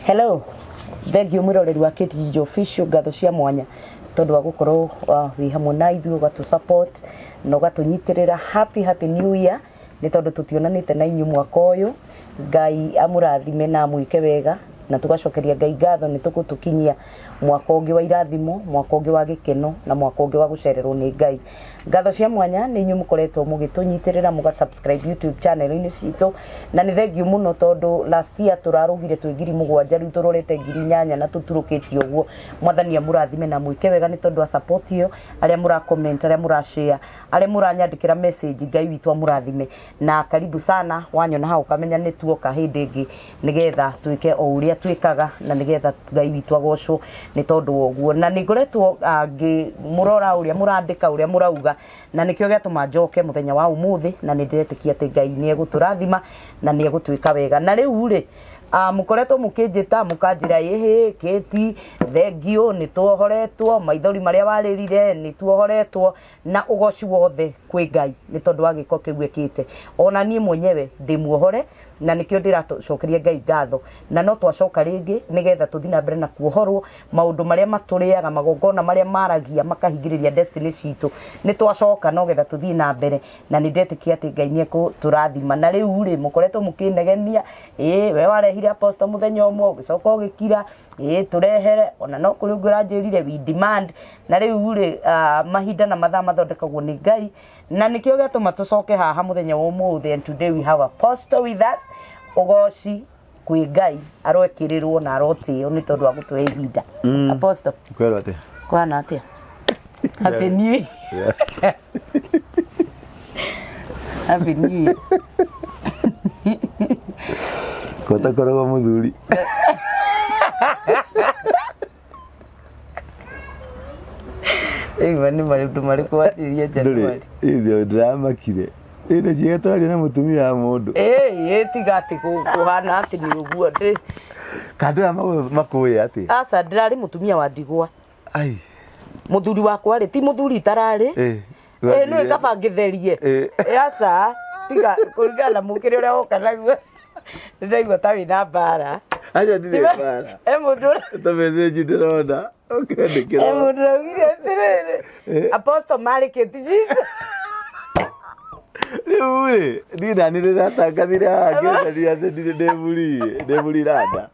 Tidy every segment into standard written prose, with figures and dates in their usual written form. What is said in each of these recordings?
Hello, thank you mwiroreri wa KTG Official, ngatho cia mwanya tondu wa gukorwo wi hamwe na ithuĩ, ũgatũ support na ũgatũnyitĩrĩra. Happy happy new year, nĩ tondũ tũtionanĩte na inyuĩ mwaka ũyũ. Ngai amũrathime na amwĩke wega, na tũgacokeria Ngai ngatho nĩ tũgũtũkinyia mwaka ũngĩ wa irathimo, mwaka ũngĩ wa gĩkeno na mwaka ũngĩ wa gũcererwo nĩ Ngai. Ngatho cia mwanya nĩ inyuĩ mũkoretwo mũgĩtũnyitĩrĩra, mũga subscribe YouTube channel-inĩ citũ, na nĩ thengiũ mũno tondũ last year tũrarũgire twĩ 7,000, rĩu tũrorete 8,000 na tũturũkĩtie ũguo. Mwathani amũrathime na mwĩke wega nĩ tondũ wa support ĩyo, arĩa mũra comment, arĩa mũra share, arĩa mũranyandĩkĩra message, Ngai witũ amũrathime na karibu sana. Wanyona hau ũkamenya nĩ tuoka hĩndĩ ĩngĩ nĩgetha twĩke o ũrĩa twĩkaga na nĩgetha Ngai witũ agocwo nĩ tondũ wa ũguo. Na nĩ ngoretwo ngĩmũrora ũrĩa mũrandĩka, ũrĩa mũrauga, na nĩkĩo gĩatũma njoke mũthenya wa ũmũthĩ, na nĩ ndĩretĩkia atĩ Ngai nĩ egũtũrathima na nĩ egũtwĩka wega. Na rĩu rĩ, mũkoretwo mũkĩnjĩta mũkanjĩra, ĩhĩ Kĩti, thengiũ, nĩ tuohoretwo maithori marĩa warĩrire, nĩ tuohoretwo, na ũgoci wothe kwĩ Ngai nĩ tondũ wa gĩko kĩu ekĩte. Ona niĩ mwenyewe ndĩ muohore, na nĩkĩo ndĩracokeria Ngai ngatho, na no twacoka rĩngĩ nĩgetha tũthiĩ na mbere na kuohorwo maũndũ marĩa matũrĩaga, magongona marĩa maragia makahingĩrĩria destiny citũ. Nĩ twacoka nogetha tũthiĩ na mbere, na nĩ ndetĩkia atĩ Ngai nĩ ekũtũrathima. Na rĩu rĩ, mũkoretwo mũkĩnegenia, ĩĩ we warehire apostle mũthenya ũmwe, ũgĩcoka ũgĩkira, ĩĩ tũrehere, ona no kũrĩ ũngĩ ũranjĩrire we demand. Na rĩu rĩ, mahinda na mathaa mathondekagwo nĩ Ngai, na nĩkĩo gĩatũma tũcoke haha mũthenya wa ũmũthĩ. And today we have apostle with us. Ũgoci kwĩ Ngai, aroekĩrĩrwo na arotĩo nĩ tondũ wa gũtũhe ihinda. Apostle. Kwĩrwo atĩa? Kwana atĩa? Happy new year. Happy new year. Kotakoragwo mũthuri. Rĩu nĩ maũndũ marĩkũ wanjĩrĩria Ndũrĩ January? ithio ndĩramakire. Ĩno ciĩga twaria na mũtumia wa mũndũ. Ĩĩ, tiga atĩ kũhana atĩ nĩ ũguo ndĩ. Kandũ aya makũĩ atĩ. Aca, ndĩrarĩ mũtumia wa ndigwa. Ai. Mũthuri wakwa rĩ, ti mũthuri itararĩ. Ĩĩ, nĩ kaba ngĩtherie. Ĩ aca, tiga kũringana na mũkĩre ũrĩa woka naguo. Nĩndaigua ta wĩna mbara. Aca, ndirĩ mbara. E mũndũ ũrĩa Ta message ndĩrona. Ũkĩandĩkĩra. E mũndũ ũraugire atĩrĩrĩ. Apostle marĩkĩti Jesus. Rĩu rĩ, niĩ nani ndĩratangathire haha ngĩonania atĩ ndirĩ ndĩ mũriranda.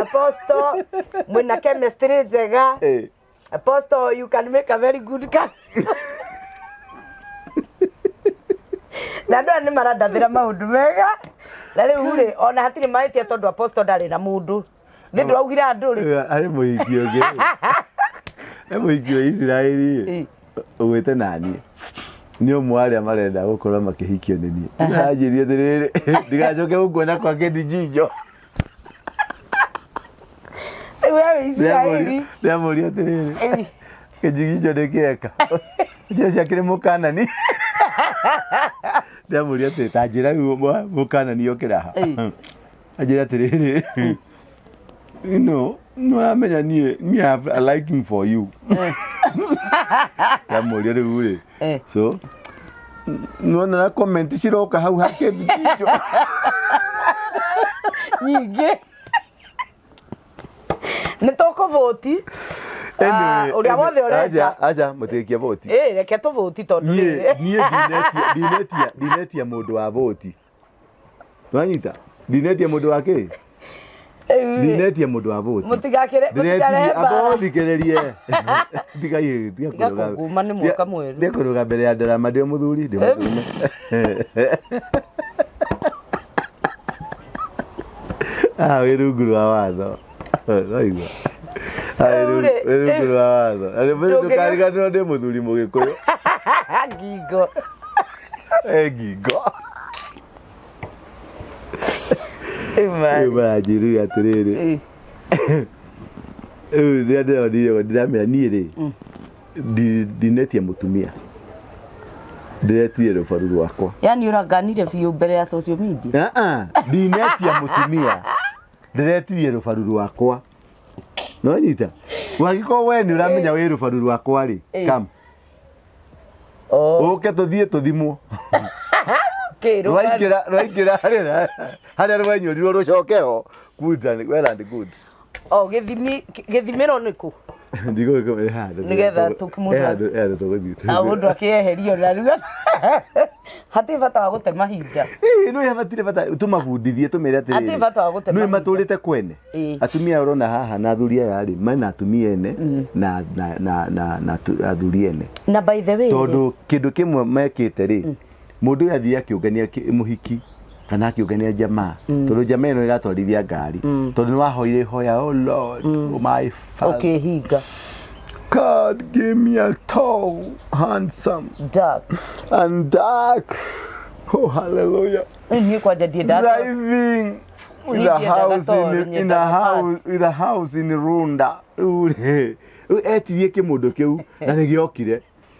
Apostle, mwĩna chemistry njega. Apostle, you can make a very good couple. Na andũ aya nĩ marandathĩra maũndũ mega. Na rĩu rĩ, ona hatirĩ mahĩtia tondũ Apostle ndarĩ na mũndũ. Nĩ ndĩraugire andũ rĩ. Arĩ mũhiki ũngĩ. He mũhiki wa Isiraeli ũgwĩte naniĩ nĩ ũmwe arĩa marenda gũkorwo makĩhikio nĩ niĩ. Aranjĩria atĩrĩrĩ, ndigacoke gũkuona kwa Kĩndinjinjo. Rĩu we wĩ Isiraeli. Ndĩramũria atĩrĩrĩ, Kĩnjiginjo nĩ kĩeka njĩra ciake nĩ mũkanani. Ndĩramũria atĩrĩ, ta njĩra rĩu mũkanani okĩra ha. Anjĩra atĩrĩrĩ, no ũramenya niĩ me have a liking for you. Ndĩramũria rĩu rĩ, so nĩwona na comment ciroka hau ha Kĩnjiginjo. Nyingĩ. Nĩ tũkũvũti. Anyway, Ũrĩa wothe ũrenda. Aca, aca, mũtigekie voti. Ĩ, reke tũvũti tondũ Niĩ rĩrĩ. niĩ ndinetia mũndũ wa voti. Wanyita? Ndinetia mũndũ wa kĩ? Rĩu rĩ, Ndinetia mũndũ wa voti. Mũtigakĩre mũtikarehe Amba mbara. ũthikĩrĩrie. Tiga tiga Tiga kũrũga. kũnguma, nĩ mwaka mwerũ. Tiga kũrũga mbere ya ndarama, ndĩ mũthuri, ndĩ mũndũrũme. Ah, wĩ rungu rwa watho. Waigua? Ah, Rĩu rĩ, wĩ rungu rwa watho. Na ndũkariganĩrwo ndĩ mũthuri mũgĩkũyũ. Ngingo. Eh, ngingo. Rĩu Rĩu maranjĩrire atĩrĩrĩ. Rĩu rĩrĩa ndĩronire ũguo ndĩramera niĩ rĩ, ndinetie mũtumia. Ndĩretirie rũbaru rwakwa. Yani ũranganire biũ mbere ya social media. Ah, ah, ndinetia mũtumia. Ndĩretirie rũbaru rwakwa. Nonyita? Wangĩkorwo we nĩ ũramenya wĩ rũbaru rwakwa rĩ, come. Oh. Ũke tũthiĩ tũthimwo. Kĩ, rũbaru? Rwaingĩra harĩa harĩa rwenyũrirwo rũcoke ho. Good and well and good. O gĩthimi gĩthimĩro nĩ kũ? Ndigũgĩkũ handũ. Nĩgetha tũkĩmũndũ- Handũ handũ tũgũthiĩ. Na mũndũ akĩeherio na rĩu hatirĩ bata wa gũte mahinda. Ĩĩ, no hatirĩ bata tũmabundithie tũmere atĩrĩrĩ. Hatirĩ bata wa gũte Nĩ mahinda. matũrĩte kwene. Ĩĩ. Atumia ũrona haha na athuri aya rĩ mena atumia ene na na na na na athuri ene. Na by the way, Tondũ kĩndũ kĩmwe mekĩte rĩ mũndũ ũyũ athiĩ akĩũngania mũhiki kana akĩũngania jamaa tondũ jamaa ĩno ĩratwarithia ngari tondũ nĩ wahoire ihoya, oh Lord, oh my father, ũkĩhinga God give me a tall, handsome dark. and dark, oh hallelujah, Rĩu niĩ kwanja ndiendaga driving with Niĩ a ndiendaga house tall, in a nyendaga house with a house in Runda. Rĩu rĩ, rĩu etirie kĩmũndũ kĩu na nĩ gĩokire.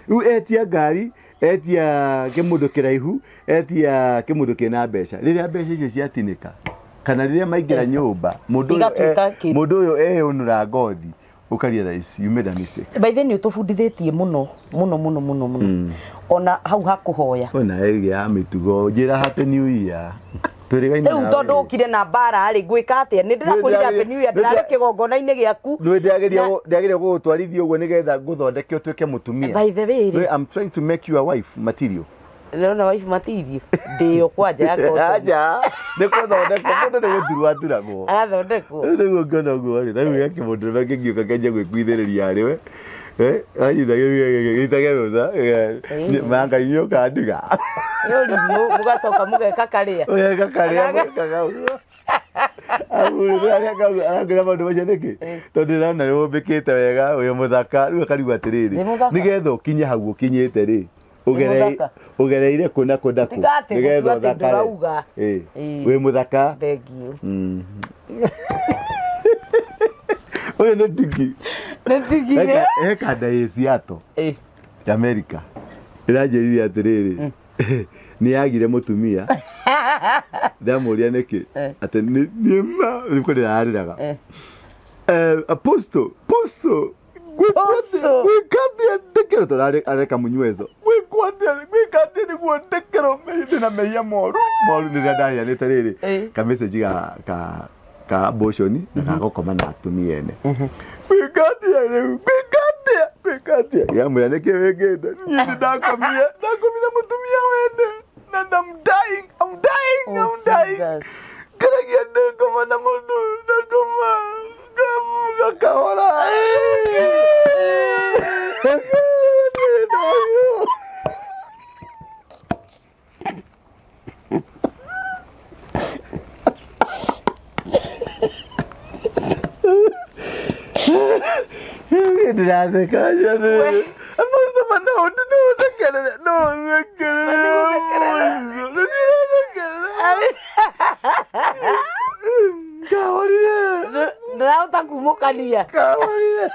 Rĩu etia ngari, etia kĩmũndũ kĩraihu, etia kĩmũndũ kĩna mbeca. Rĩrĩa mbeca icio ciatinĩka kana rĩrĩa maingĩra nyũmba, mũndũ ũyũ Igatuĩka mũndũ ũyũ eyũnũra ngothi, ũka realize you made a mistake. By the way, nĩ ũtũbundithĩtie mũno mũno mũno mũno mũno ona hau hakũhoya. Ona ĩgĩa ya mĩtugo njĩra happy new year. Twĩrĩgaine Rĩu nawe. tondũ ũkire na mbara rĩ, ngwĩka atĩa? Nĩ ndĩrakwĩrire happy new year, ndĩrarĩ kĩgongona-inĩ gĩaku. Nĩ ndĩrageria gũgũtwarithia ũguo nĩgetha ngũthondeke ũtuĩke mũtumia. By the way rĩ, I'm trying to make you a wife material. Ndĩrona wife material ndĩyo kwanja ya cotton. Aja, nĩ kũthondekwo mũndũ nĩ gũturwo aturagwo. Agathondekwo. Rĩu nĩguo ngĩona ũguo rĩ, na rĩu gĩake mũndũ kĩngĩũka kĩanjia gwĩkuithĩrĩria harĩ we. Anyita gĩitage rũtha, manga nĩ ũkandiga. Nĩ ũrimũ, mũgacoka mũgeka karĩa. Ũgeka karĩa mũgekaga ũguo. Arangira maũndũ macio nĩkĩ? Tondũ ndĩrona nĩ ũmbĩkĩte wega, wĩ mũthaka, rĩu akarigwo atĩrĩrĩ, Ndĩ mũthaka. nĩgetha ũkinye hau ũkinyĩte rĩ, mũthaka. ũgereire kũ na kũ na kũ, Tiga atĩ nĩgetha gũtua atĩ ũthakare. ndũrauga. Ĩĩ. Ĩĩ. Wĩ mũthaka. Thengiũ. Ũyũ nĩ tiki. Nĩ tigire. He kanda ĩ Seattle, Ĩĩ. America. Ĩranjĩrire atĩrĩrĩ, nĩ yagire mũtumia. Ndamũria nĩkĩ, atĩ nĩ ma, nĩ kũrĩra arĩraga. Apostle, apostle, Apostle. gwĩka atĩa ndekero, tondũ areka mũnywezo. Gwĩkwo atĩa, gwĩka atĩa nĩguo ndekero ndĩna mehia moru moru rĩrĩa ndaheanĩte rĩrĩ ka message ga ka abortion na ka gũkoma na atumia ene. Gwĩka atĩa rĩu, gwĩka atĩa, gwĩka atĩa? Yamwĩra nĩkĩ wĩkĩte? Niĩ nĩ ndakomire, ndakomire mũtumia wene na I'm dying, I'm dying, Oh, I'm dying. Jesus. Ngaragia ndĩngoma na mũndũ, ndangoma gakahora. Ndĩratheka We. Apostle, no, no, thekerere, no, thekerere. Nĩgũthekerera. Kahorire. Ndĩrahota kumũkania. Kahorire.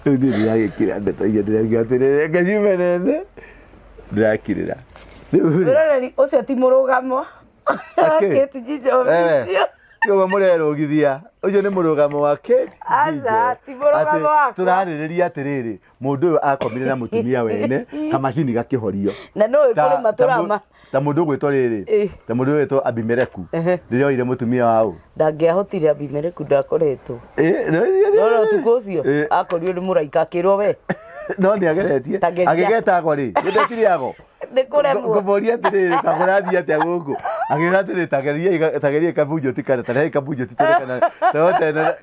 Rĩu niĩ ndĩragĩkira ndeto icio ndĩraigua atĩrĩrĩ, reke ciume nene. Ndĩrakirĩra. Rĩu rĩ, Mwĩroreri ũcio ti mũrũgamo. Akĩ? Kate Jijo Ewe. Official. Ũguo mũrerũgithia ũcio nĩ mũrũgamo wa Kate Aca, Jijo. ti mũrũgamo Atĩ wakwa. tũrarĩrĩria atĩrĩrĩ, mũndũ ũyũ akomire na mũtumia wene kamacini gakĩhorio. Na nĩ ũĩ kũrĩma tũrama. Ta mũndũ ũgwĩtwo rĩrĩ, Ĩ. ta mũndũ ũgwĩtwo Abimeleku Ehe. rĩrĩa oire mũtumia wa ũ. Ndangĩahotire Abimeleku ndakoretwo. Ĩ, Nona ũtukũ ũcio Ĩ. akorirwo nĩ mũraika akĩrwo we No nĩ ageretie. Ta geria. Agĩgetagwo rĩ, nĩndetire ago. Nĩ kũremwo. Ngũmũria atĩrĩrĩ, kagũrathiĩ atĩa gũkũ? Akĩra atĩrĩrĩ, tageria kabunjoti kana tarehe kabunjoti tũrĩ kana Toyota ĩno.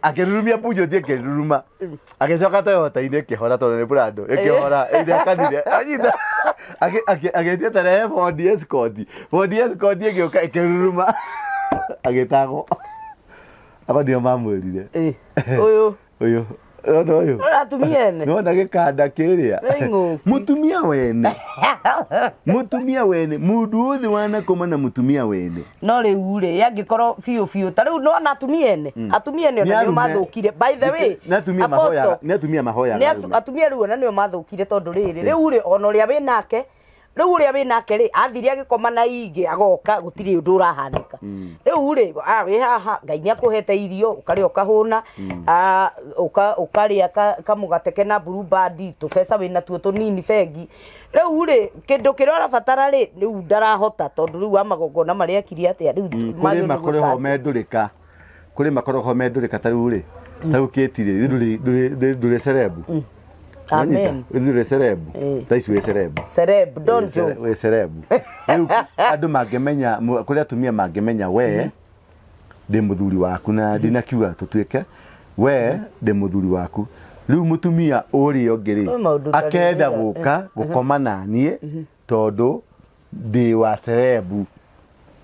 Akĩrurumia bunjoti ĩkĩruruma. Agĩcoka Toyota-inĩ ĩkĩhora tondũ nĩ Prado, ĩkĩhora, ĩrĩa Anyita. Agĩtia tarehe Ford Escort. Ford Escort ĩgĩũka ĩkĩruruma. Agĩtagwo. Aba nĩo mamwĩrire. Ĩ, ũyũ Ũyũ. Ona ũyũ. Ũrona atumia ene. Nĩwona gĩkanda kĩrĩa. Nĩ ng'ũki. Mũtumia wene. Mũtumia wene. Mũndũ wothe wanakoma na mũtumia wene. No rĩu rĩ, angĩkorwo biũ biũ ta rĩu nĩwona atumia ene, atumia ene ona Nĩ nĩo arume. mathũkire. By the way, Nĩ atumia Apostle, mahoyaga. Nĩ atumia mahoyaga nĩ arume. atumia rĩu ona nĩo mathũkire tondũ rĩrĩ, rĩu rĩ ona ũrĩa wĩ nake Rĩu ũrĩa wĩ nake rĩ, athire agĩkoma na ingĩ, agoka gũtirĩ ũndũ ũrahanĩka. Rĩu rĩ, wĩ haha, Ngai nĩ akũhete irio, ũkarĩa ũkahũna, ũkarĩa kamũgate kena Blue Band, tũbeca wĩ natuo tũnini bengi. Rĩu rĩ, kĩndũ kĩrĩa ũrabatara rĩ, rĩu ndarahota tondũ rĩu wa magongona marĩa ekire atĩa, rĩu Kũrĩ magĩrĩirwo nĩ makoragwo gwĩka atĩa? me ndũrĩka, kũrĩ makoragwo me ndũrĩka ta rĩu rĩ, ta rĩu Kate rĩ, ndũrĩ celeb. Wanyita? Amen. Ndũrĩ celeb. Ta ici wĩ celeb. Celeb, don't joke. Wĩ celeb. Rĩu andũ mangĩmenya, kũrĩ atumia mangĩmenya we ndĩ mũthuri waku na ndinakiuga tũtuĩke we ndĩ mũthuri waku. Rĩu mũtumia ũrĩa ũngĩ rĩ, Kwĩ maũndũ ũtarĩ akenda wĩra. gũka gũkoma na niĩ tondũ ndĩ wa celeb.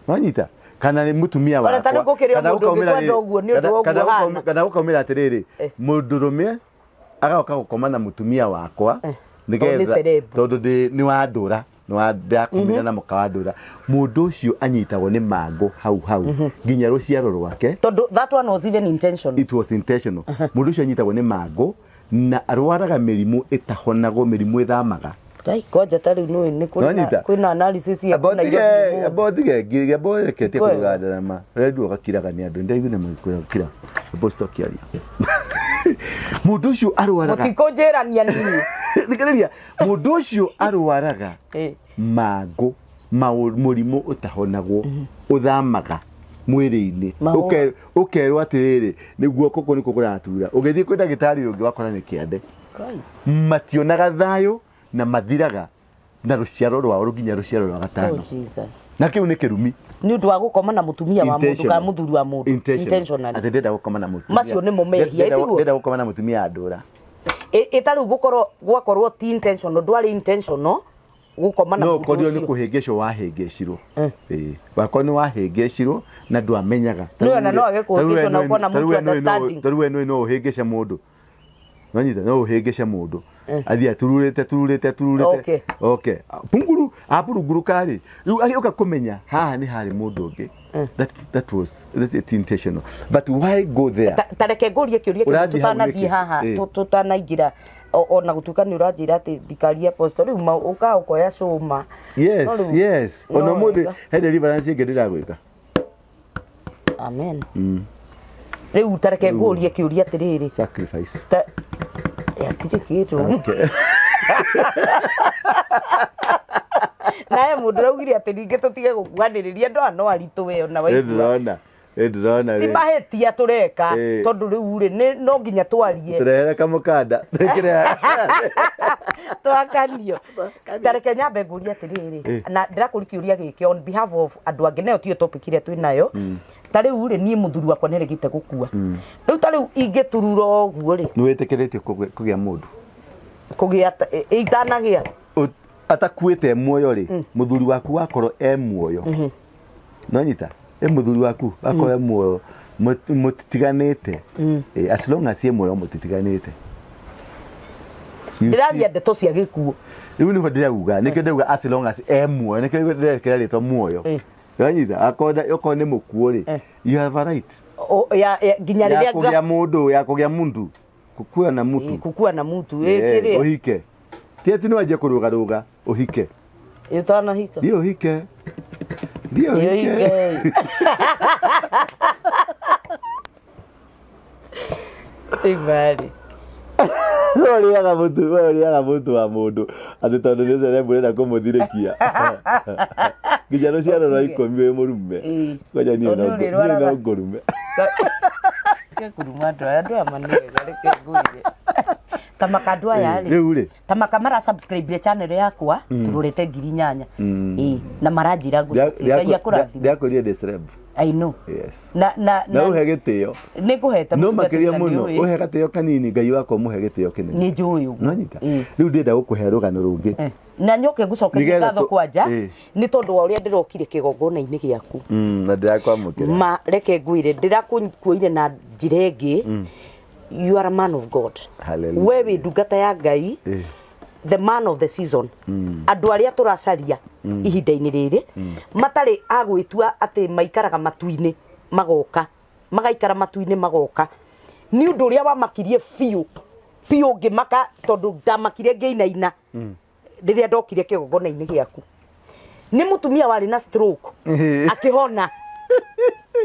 Wanyita? Kana nĩ mũtumia Ona ta rĩu wakwa. gũkĩrĩ o Kana mũndũ gũkaumĩra ũngĩkwenda rĩrĩ- ũguo nĩ ũndũ wa ũguo ũhana. Kana gũkaumĩra atĩrĩrĩ, mũndũrũme agoka gũkoma na mũtumia wakwa Tondũ nĩ celeb. tondũ nĩ wandũra, ndakomire na mũka wa ndũra. Mũndũ ũcio anyitagwo nĩ mangũ hau hau nginya rũciaro rwake. Tondũ that one was even intentional. It was intentional. Mũndũ ũcio anyitagwo nĩ mangũ na arwaraga mĩrimũ ĩtahonagwo, mĩrimũ ĩthamaga. Ngai, kwanja ta rĩu nĩũĩ nĩ kũrĩ na- Nĩwanyita? kwĩna analysis ya Amba Nairobi ũtige ũmũthĩ. amba ũtige ngiri amba ũreketie Kwega. kũruga ndarama ũrendwo ũgakiraga nĩ andũ ndaigua nĩ magĩkwĩra kira amba ũcitoke aria. Mũndũ ũcio arwaraga. Mũtikũnjĩrania niĩ. Thikĩrĩria, mũndũ ũcio arwaraga mangũ, mũrimũ ũtahonagwo, ũthamaga mwĩrĩ-inĩ. Mahũa. Ũkerwo atĩrĩrĩ, nĩ guoko kũu nĩkuo kũratura. Ũgĩthiĩ kwĩ ndagĩtarĩ ũngĩ wakora nĩ kĩande. Ngai. Mationaga thayũ na mathiraga na rũciaro rwao rũnginya rũciaro rwa gatano. Oh, Jesus. Na kĩu nĩ kĩrumi. Nĩ ũndũ wa gũkoma na mũtumia wa mũndũ kana Intentional. mũthuri wa mũndũ. Intentional. Intentionally. Atĩ ndĩrenda gũkoma na mũtumia. Macio nĩmo mehia, ĩtiguo? Ndĩrenda gũkoma na mũtumia wa ndũra. Ĩ ta rĩu gũkorwo gwakorwo ti intentional, ndwarĩ intentional gũkoma na No mũndũ ũkorirwo nĩ ũcio. kũhĩngĩcwo wahĩngĩcirwo. Ĩĩ. Wakorwo nĩ wahĩngĩcirwo na ndwamenyaga. Nĩ ona no age kũhĩngĩcwo na ũkorwo na mutual understanding. Tarĩu we nĩũĩ no ũhĩngĩce mũndũ. Nonyita no ũhĩngĩce mũndũ. Athiĩ atururĩte, tururĩte, tururĩte. Okay. Okay. Punguru, apurunguruka rĩ. Rĩu agĩũka kũmenya haha nĩ harĩ mũndũ ũngĩ. That's it intentional. But why go there? Ta reke ngũrie kĩũria kĩmwe Ũrathiĩ hau tũtanathiĩ nĩkĩ? haha, tũtanaingĩra ona gũtuĩka nĩ ũranjĩra atĩ ndikarie apostle, rĩu ũkaga ũkoya cũma. Yes, No rĩu yes. no Ona ũmũthĩ wega. he deliverance ĩngĩ ndĩragwĩka. Amen. Rĩu ta reke ngũrie kĩũria atĩrĩrĩ. Sacrifice. Ta hatirĩ kĩndũ. Okay. Naye mũndũ ũraugire atĩ ningĩ tũtige gũkuhanĩrĩria andũ aya no aritũ we ona waigua. Ndĩrona. Ndĩrona Ti rĩ. mahĩtia tũreka tondũ rĩu rĩ nĩ no nginya twarie. Tũrehere kamũkanda. Twĩkĩre. Twakanio. Ta reke nyambe ngũrie atĩrĩrĩ, na ndĩrakũria kĩũria gĩkĩ on behalf of andũ angĩ, nayo tiyo topic ĩrĩa twĩ nayo. Ta rĩu rĩ, niĩ mũthuri wakwa nĩaregete gũkua. Rĩu ta rĩu ingĩturura ũguo rĩ. Nĩ wĩtĩkĩrĩtio kũgĩa mũndũ? Kũgĩa itanagĩa. Atakuĩte muoyo rĩ, mũthuri waku wakorwo e muoyo. Nonyita? E mũthuri waku wakorwo e muoyo, mũtitiganĩte. As long as e muoyo mũtitiganĩte. You Ndĩraria ndeto cia gĩkuũ. Rĩu nĩho ndĩrauga, nĩkĩo ndĩrauga as long as e muoyo, nĩkĩo ndĩrekĩra rĩtwa muoyo. Nonyita? Akorwo nĩ mũkuũ rĩ, you have a right. O, ya, ya, nginya Ya rĩrĩa kũgĩa mũndũ, ya kũgĩa mũndũ. Kukua na mutu. Kukua na mutu, kĩrĩa. Ũhike. Ti atĩ nĩ wanjie kũrũgarũga, ũhike. Ũtanahika. Thiĩ ũhike. Thiĩ ũhike. Ũhike. Imari. We ũrĩaga mũtu, we ũrĩaga mũtu wa mũndũ atĩ tondũ nĩ celeb ũrenda kũmũthirĩkia. Nginya rũciaro rwa ikũmi wĩ mũrume. Ngoja niĩ Tondũ no ũrĩrwaraga. niĩ no ngũrume. Reke kũruma andũ aya, andũ aya manĩega, reke ngwĩre. Ta maka andũ aya rĩ. Rĩu rĩ. Ta maka mara subscribe channel yakwa, tũrorete ngiri inyanya. Na maranjĩra ngũcokie. Ngai akũrathime. Ndiakwĩrire ndĩ celeb. I know. Yes. Na, na, Na ũhe gĩtĩo. Nĩ ngũhete No mũtungatĩri makĩria na mũno, nĩũĩ. ũhe gatĩo kanini, Ngai wakwa ũmũhe gĩtĩo kĩnene. Nĩ njũĩ ũguo. Nonyita? Rĩu ndĩrenda gũkũhe rũgano rũngĩ. Na nyoke ngũcokerie Nĩgetha ngatho kwanja, nĩ tondũ wa ũrĩa ndĩrokire kĩgongona-inĩ gĩaku. Na ndĩrakwamũkĩra. Ma reke ngwĩre, ndĩrakuoire na njĩra ĩngĩ. You are a man of God. Hallelujah. We wĩ ndungata ya Ngai. The man of the season. Andũ arĩa tũracaria ihinda-inĩ rĩrĩ, matarĩ a gwĩtua atĩ maikaraga matu-inĩ magoka, magaikara matu-inĩ magoka. Nĩ ũndũ ũrĩa wamakirie biũ, biũ ngĩmaka tondũ ndamakire ngĩinaina. Rĩrĩa ndokire kĩgongona-inĩ gĩaku, nĩ mũtumia warĩ na stroke akĩhona.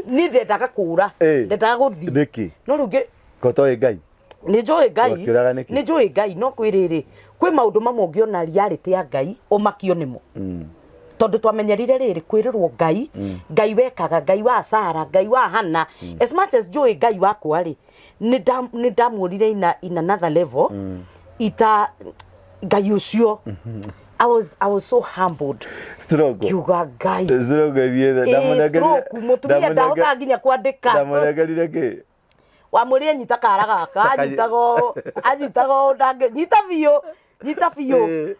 Niĩ ndendaga kũra, ndendaga gũthiĩ. Nĩkĩ? No rĩu Ko toĩ Ngai? Nĩ njũĩ Ngai. Wakĩũraga nĩkĩ? Nĩ njũĩ Ngai, no kwĩ rĩrĩ, kwĩ maũndũ mamwe ũngĩona reality ya Ngai ũmakio nĩmo, tondũ twamenyerire rĩrĩ kwĩrĩrwo Ngai, Ngai wekaga, Ngai wa Sara, Ngai wa Hana. As much as njũĩ Ngai wakwa rĩ, nĩ ndamuonire in another level ita Ngai ũcio. I was so humbled. Stroke. Kiuga Ngai. Stroke ĩthiĩte. Ĩĩ, stroke, mũtumia ndahotaga nginya kwandĩka. Ndamũnengerire kĩ? Wamwĩrire nyita kara gaka, anyitaga ũũ, anyitaga ũũ, ndangĩ nyita biũ, nyita biũ.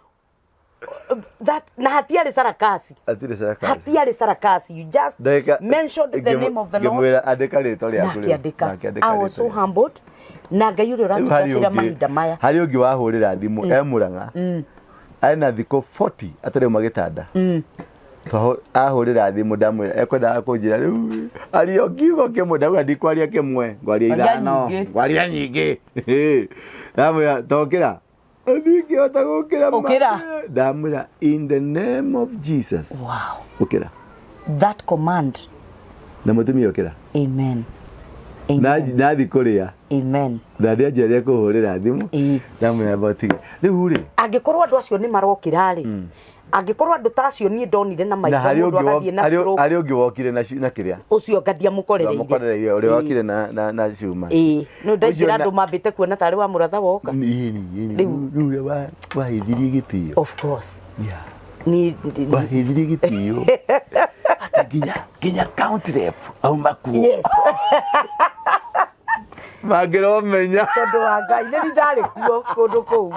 That na hatiarĩ sarakasi. Hatirĩ sarakasi. Hatiarĩ sarakasi, you just mentioned the name of the Lord. Ngĩmwĩra andĩka rĩtwa na rĩaku rĩu. akĩandĩka. Na akĩandĩka I was rĩtwa so rĩaku. humbled na Ngai ũrĩa Rĩu harĩ ũratungatĩra ũngĩ- mahinda maya. Harĩ ũngĩ wahũrĩra thimũ e Mũrang'a, arĩ na thikũ 40 atarĩ uma gĩtanda. Ahũrĩra thimũ, ndamwĩra ekwendaga kũnjĩra rĩu aria kiugo kĩmwe, ndauga ndikwaria kĩmwe, ngwaria Aria ithano. nyingĩ. Ngwaria nyingĩ. Ndamwĩra tokĩra, ndingĩhota gũkĩra ma. Ũkĩra. Ndamwĩra, "In the name of Jesus, ũkĩra." That command. Na mũtumia ũkĩra. Amen. Amen. Nathi kũrĩa. Amen. Na ndĩanjĩra kũhũrĩra thimũ. Ndamwĩra mbotige rĩu rĩ. Angĩkorwo andũ acio nĩ marokĩra rĩ, angĩkorwo andũ ta acio niĩ ndonire na Na maitho, harĩ mũndũ ũngĩ agathiĩ na stroke. Harĩ ũngĩ wokire na na kĩrĩa. Ũcio nga ndiamũkorereire. Ndamũkorereire ũrĩa wokire na cuma. Ĩĩ, nĩ ndaingĩra Ũcio andũ mambĩte kuona tarĩ wa mũratha woka. Ĩni. Rĩu. Rĩu ũrĩa wahithirie gĩtĩo. Of course. Ni Wahithirie gĩtĩo atĩ nginya county rep auma kuo. Yes. Mangĩromenya. Tondũ wa Ngai, nĩ ndarĩ kuo kũndũ kũu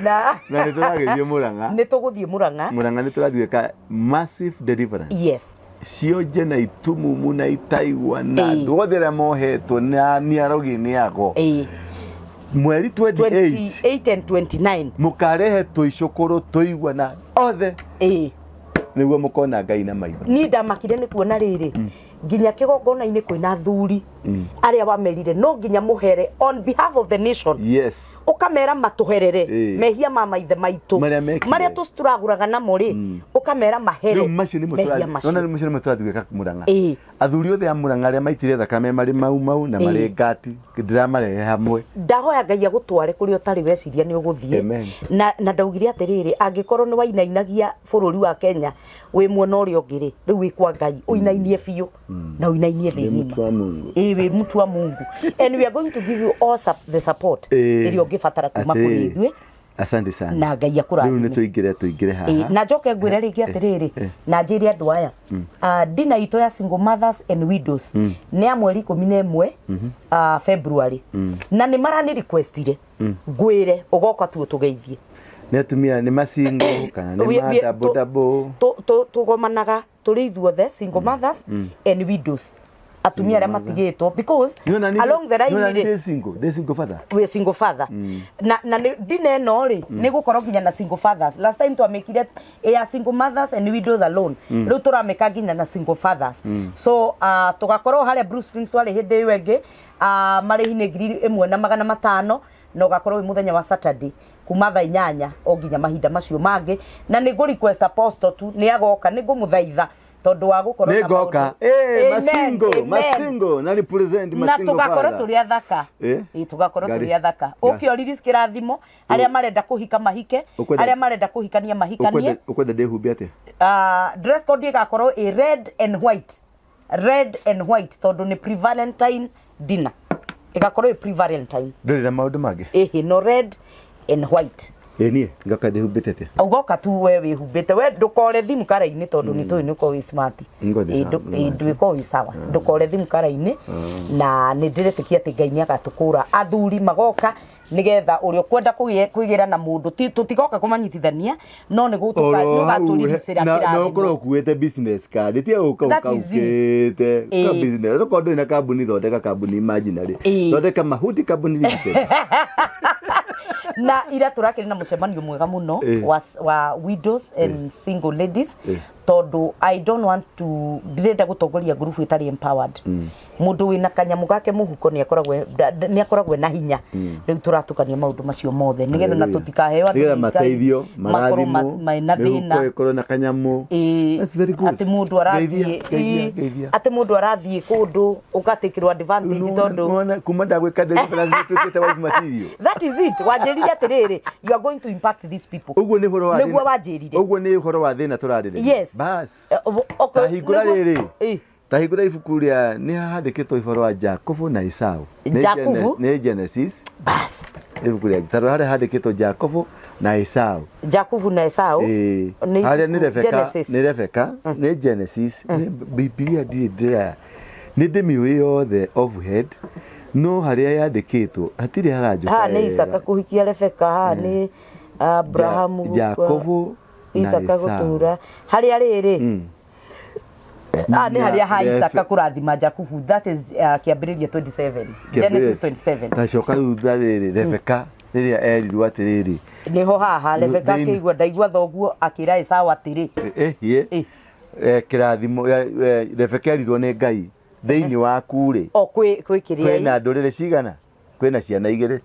na Na nĩ tũragĩthiĩ Mũrang'a. Nĩ tũgũthiĩ Mũrang'a. Mũrang'a nĩ tũrathiĩ gwĩka massive deliverance. Cionje na itumumu na itaigua na andũ othe arĩa mohetwo na nĩ arogi nĩ ago. Mweri 28. 28 and 29. Mũkarehe tũicũkũrũ tũigua na othe, nĩguo mũkona Ngai na maitho. Niĩ ndamakire nĩ kuona rĩrĩ, nginya kĩgongona-inĩ kwĩna athuri arĩa wamerire no nginya mũhere on behalf of the nation. Ũkamera matũherere mehia ma maithe maitũ Marĩa mekire. Marĩa tũragũraga namo rĩ, ũkamera mahere Rĩu macio nĩmo mehia nona macio. macio nĩmo tũrathiĩ gwĩka Mũrang'a. Athuri othe a Mũrang'a arĩa maitire thakame marĩ mau mau na marĩ ngati, ndĩramarehe hamwe. Ndahoya Ngai agũtware kũrĩa ũtarĩ weciria nĩ ũgũthiĩ. Amen. Na ndaugire atĩrĩrĩ, angĩkorwo nĩ wainainagia bũrũri wa Kenya wĩ mwena ũrĩa ũngĩ rĩ, rĩu wĩ kwa Ngai ũinainie biũ na ũinainie thĩ Wĩ ng'ima. mtu wa Mungu. Ĩĩ, wĩ mtu wa Mungu, and we are going to give you all the support ĩrĩa ũngĩbatara kuma kũrĩ ithuĩ. Asante sana. Na Ngai Rĩu akũrathime. nĩ tũingĩre haha. Na njoke ngwĩre rĩngĩ atĩrĩrĩ, na njĩre andũ aya, dina itũ ya single mothers and widows nĩ ya mweri 11, February, na nĩ marani requestire ngwĩre ũgoka tu ũtũgeithie. Nĩ atumia nĩ masingo kana nĩ ma double double? Tũgomanaga tũrĩ ithuothe, single mothers and widows, atumia arĩa matigĩtwo, because Nĩwona along the line nĩwona rĩ, ndĩ single, ndĩ single father. Wĩ single father na dina ĩno rĩ, nĩ gũkorwo nginya na single fathers. Last time twamĩkire ya single mothers and widows alone, rĩu tũramĩka nginya na single fathers. So tũgakorwo harĩa Blue Springs twarĩ hĩndĩ ĩyo ĩngĩ. Marĩhi nĩ 1500, na ũgakorwo wĩ mũthenya wa Saturday kuma thaa 8 o nginya mahinda macio mangĩ. Na nĩ ngũ request apostle tu nĩ agoka, nĩ ngũmũthaitha tondũ wa gũkorwo Nĩ na ngoka. maũndũ. Eh, Amen, masingo, amen. masingo na represent Na masingo tũgakorwo father. tũrĩ athaka. Ĩ, tũgakorwo tũrĩ athaka. Ũke ũririce kĩrathimo, arĩa marenda kũhika mahike, arĩa marenda kũhikania mahikanie. Ũkwenda ndĩhumbe atĩa? Dress code ĩgakorwo ĩ red and white, red and white, tondũ nĩ pre-Valentine dinner, ĩgakorwo ĩ pre-Valentine. Ndũrĩ na maũndũ mangĩ? Ĩhĩ, no red and white. Ĩ, niĩ ngoka ndĩhumbĩte atĩa? Ũgoka tu we wĩhumbĩte, we ndũkore thimu kara-inĩ, tondũ nĩ tũĩ nĩ ũkorwo wĩ smart. Ngothi Ĩ, sawa, ĩ, ndũgĩkorwo wĩ sawa, ndũkore thimu kara-inĩ, na nĩ ndĩretĩkia atĩ Ngai nĩ agatũkũra. Athuri magoka nĩgetha ũrĩa ũkwenda kwĩgĩra na mũndũ, tũtigoka kũmanyitithania, no nĩ Oro hau gũtũriricĩra na kĩrathimo. ũkorwo ũkuĩte business card, tiga gũka That is it. ũkaukĩte ka business. Okorwo ndũrĩ na kambuni, thondeka kambuni imaginary. Thondeka Mahuti Company Limited. Na ira tũrakĩrĩ na mũcemanio mwega mũno wa widows and single ladies, tondũ I don't want to, ndirenda gũtongoria ngurubu ĩtarĩ empowered. Mũndũ wĩna kanyamũ gake mũhuko nĩ akoragwo na hinya. Rĩu tũratukania maũndũ macio mothe nĩgetha na tũtikaheo andũ nĩgetha nĩ Ngai, mateithio makorwo marathimwo mena mĩhuko thĩna. ĩkorwo na kanyamũ. That's very good. Atĩ mũndũ arathiĩ Ngeithia, ngeithia, ngeithia. Atĩ mũndũ arathiĩ kũndũ ũgatĩkĩrwo advantage tondũ Nĩwona, kuma ndagwĩka deliverance nĩtuĩkĩte wife material. That is it. Wanjĩrire atĩrĩrĩ, you are going to impact these people. Ũguo nĩ ũhoro wa Nĩguo thĩna- wanjĩrire. Ũguo nĩ ũhoro wa thĩna tũrarĩrĩria. Yes. Bas. Okay, Ta hingũra rĩrĩ. Ta hingũra ibuku rĩa nĩ handĩkĩtwo ũhoro wa Jakubu na Esau. Nĩ Jakubu? Nĩ Genesis. Bas. Ibuku rĩa tarora harĩa handĩkĩtwo Jakubu na Esau. Jakubu na Esau. Nĩ Harĩa nĩ ibuku Rebeka, Genesis. nĩ Rebeka, nĩ Genesis, nĩ Bibilia ndirĩ ndĩra nĩ ndĩmĩũĩ yothe off head, no harĩa yandĩkĩtwo hatirĩ haranjũka Haha nĩ wega. Isaka kũhikia Rebeka, haha nĩ Abrahamu Jakubu na Isaka Esau. gũtũra harĩa rĩrĩ. Ah, nĩ harĩa ha Isaka kũrathima Jakubu. That is kĩambĩrĩria 27, Genesis 27. Tacoka thutha rĩrĩ, Rebeka rĩrĩa erirwo atĩrĩrĩ, Nĩho haha Rebeka akĩigua ndaigua thoguo akĩra Esau atĩrĩ. Ĩhiĩ kĩrathimo Rebeka erirwo nĩ Ngai, thĩinĩ waku rĩ, O kwĩ kĩrĩa kwĩna ndũrĩrĩ cigana, kwĩna ciana igĩrĩ,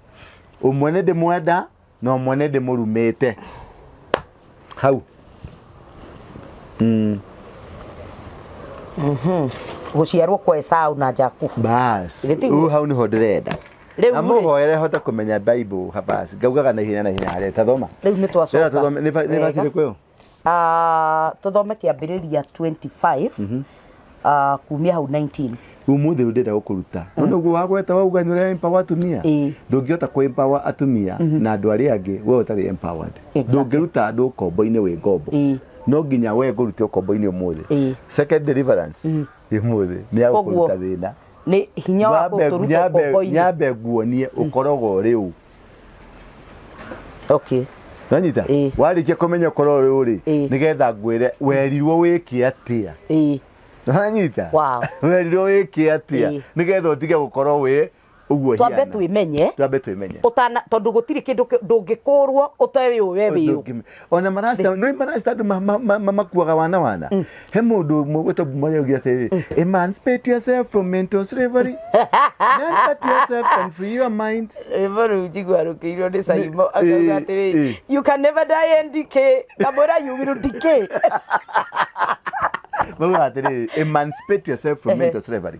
ũmwe nĩ ndĩmwenda na ũmwe nĩ ndĩmũrumĩte hau. Gũciarwo kwa Esau na Jakubu. Bas. Githĩ tiguo? Rĩu hau nĩho ndĩrenda Rĩu na rĩ- mũhoere hote kũmenya Bible. Bas, ngaugaga na ihenya na ihenya harĩa tathoma. Rĩu nĩ twacoka. Rĩra tũthome nĩ Wega. verse ĩrĩkũ ĩyo? Ah, tũthome kĩambĩrĩria 25, kumia hau 19. Umuthi ũyũ ndĩrenda gũkũruta no nĩguo wagweta wauga nĩ ũra empower atumia. Ndũngĩhota kũ empower atumia na andũ arĩa angĩ we ũtarĩ empowered. Ndũngĩruta andũ ũkombo-inĩ wĩ ngombo. No nginya we ngũrute ũkombo-inĩ ũmũthĩ. Second deliverance ũmũthĩ nĩ ya Koguo, gũkũruta thĩna. Nĩ hinya wa Nyambe- gũtũruta ũkombo-inĩ. Nyambe nguonie ũkoragwo rĩu. Nanyita warĩkia kũmenya ũkorwo rĩu rĩ, nĩgetha ngwĩre werirwo wĩke atĩa. Nanyita werirwo wĩke atĩa nĩgetha ũtige gũkorwo wĩ ũguo Twambe hiana. twĩmenye. Twambe twĩmenye. Ũtana, tondũ gũtirĩ kĩndũ ndũngĩkũrwo ũtewĩ we wĩũ. Ona marasta no marasta andũ makuaga wana wana. He mũndũ ũmwe gwĩtwo Marĩa augire atĩrĩrĩ, emancipate yourself from mental slavery, none but yourself can free your mind. Rwĩmbo rũu njigua rũkĩirwo nĩ Saimo akauga atĩrĩrĩ, you can never die and decay, kamwĩra you will decay. Maugaga atĩrĩrĩ, emancipate yourself from mental slavery,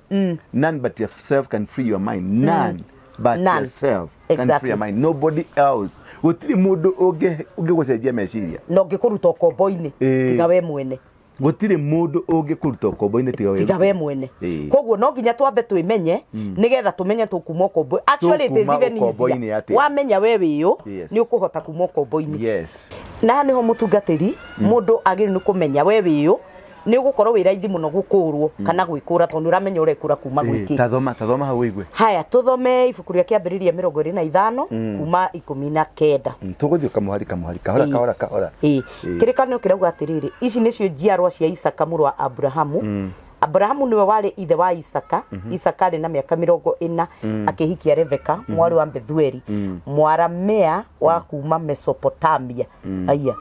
none but yourself can free your mind, none but None. yourself can free your mind, nobody else. Gũtirĩ mũndũ ũngĩgũcenjia meciria Na ũngĩkũruta ũkombo-inĩ tiga we mwene. Gũtirĩ mũndũ ũngĩkũruta ũkombo-inĩ tiga we. Tiga we mwene. Koguo no nginya twambe twĩmenye nĩgetha tũmenye tũkuma ũkombo. Actually, it is Tũkuma even ũkombo-inĩ easier. atĩa? Wamenya we wĩyũ, nĩ ũkũhota kuma ũkombo-inĩ. Na haha nĩho mũtungatĩri, mũndũ agĩrĩirwo nĩ kũmenya we wĩyũ, nĩ ũgũkorwo wĩ raithi mũno gũkũrwo kana gwĩkũra tondũ ũramenya ũrekũra kuma gwĩ kĩ. Tathoma, tathoma hau ũigue. Haya, tũthome ibuku rĩa kĩambĩrĩria 25 kuma 19. Tũgũthiĩ kamũhari kamũhari, kahora kahora kahora. Kĩrĩkanĩro kĩrauga atĩrĩrĩ, ici nĩcio njiarwa cia Isaka mũrũ wa Abrahamu. Abrahamu nĩwe warĩ ithe wa Isaka. Isaka arĩ na mĩaka 40 akĩhikia Rebeka mwarĩ wa Bethueli, Mwaramea wa kuma Mesopotamia. Aya,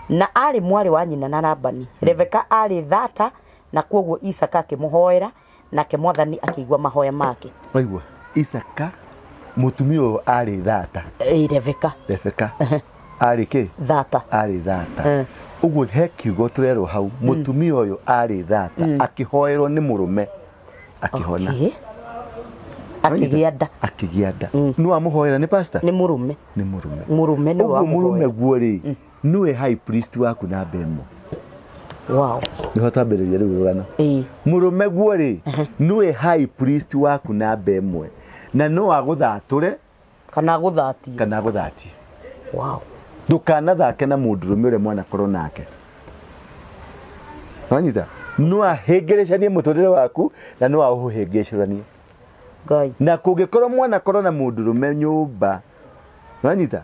na arĩ mwarĩ wa nyina na Labani. Rebeka arĩ thata, na kwoguo Isaka akĩmũhoera, nake Mwathani akĩigua mahoya make. Waigua, Isaka mũtumia ũyũ arĩ thata. Rebeka. Rebeka arĩ kĩ? Thata. Arĩ thata. Ũguo he kiugo tũrerwo hau, mũtumia ũyũ arĩ thata, akĩhoerwo nĩ mũrũme akĩhona. Akĩgĩa nda. Akĩgĩa nda. Nĩ wamũhoera nĩ pastor? Nĩ mũrũme. Nĩ mũrũme. Mũrũme nĩwe Ũguo mũrũme wamũhoera. guo rĩ, nĩwe high priest waku namba ĩmwe. Nĩho twambĩrĩria rĩu rũgano. Mũrũme guo rĩ, nĩwe high priest waku namba ĩmwe, na no agũthatũre kana agũthatie. Kana agũthatie. Ndũkanathake na mũndũrũme ũrĩa mwanakorwo nake. Wanyita? No ahĩngĩrĩcanie mũtũrĩre waku na no aũhĩngĩcũranie. Ngai. Na kũngĩkorwo mwanakorwo na mũndũrũme nyũmba, wanyita?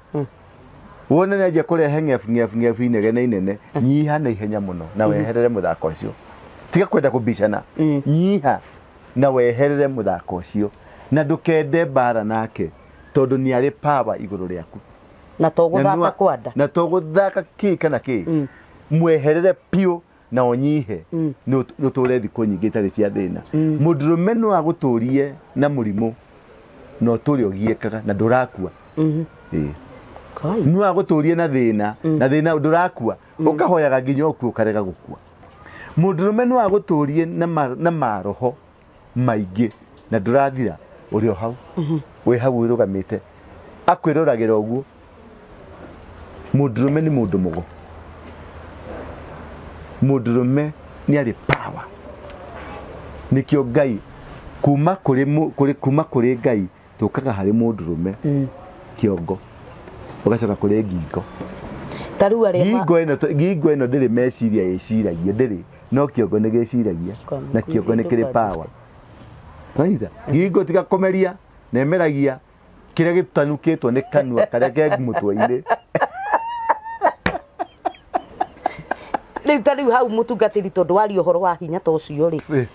Wone nĩ anjia kũrehe ng'ebu ng'ebu ng'ebu inegene inene, nyiha na ihenya mũno na weherere mũthako ũcio. Tiga kwenda kũbicana. Nyiha na weherere mũthako ũcio na ndũkende mbara nake tondũ nĩ arĩ power igũrũ rĩaku. Na to gũthaka kwa nda. Na to gũthaka kĩ kana kĩ. Mweherere piũ na ũnyihe, nĩ ũtũre thikũ nyingĩ itarĩ cia thĩna. Mũndũrũme no agũtũrie na mũrimũ na ũtũre ũgiĩkaga na ndũrakua. Ĩĩ. Kai. No agũtũrie na thĩna na thĩna ndũrakua, ũkahoyaga nginya ũkue ũkarega gũkua. Mũndũrũme no agũtũrie na maroho maingĩ na ndũrathira, ũrĩ o hau wĩ hau ũrũgamĩte akwĩroragĩra ũguo. Mũndũrũme nĩ mũndũ mũgo, mũndũrũme nĩ arĩ power. Nĩkĩo Ngai kuma kũrĩ kũrĩ kuma kũrĩ Ngai tũkaga harĩ mũndũrũme kĩongo, ũgacoka kũrĩ ngingo. Ta rĩu arĩa ngingo ĩno ngingo ĩno ndĩrĩ meciria ĩciragia, ndĩrĩ, no kĩongo nĩ gĩciragia na kĩongo nĩ kĩrĩ power. Wanyita? Ngingo tiga kũmeria na ĩmeragia kĩrĩa gĩtanukĩtwo nĩ kanua karĩa ke mũtwe-inĩ. Rĩu ta rĩu hau mũtungatĩri, tondũ waria ũhoro wa hinya ta ũcio rĩ,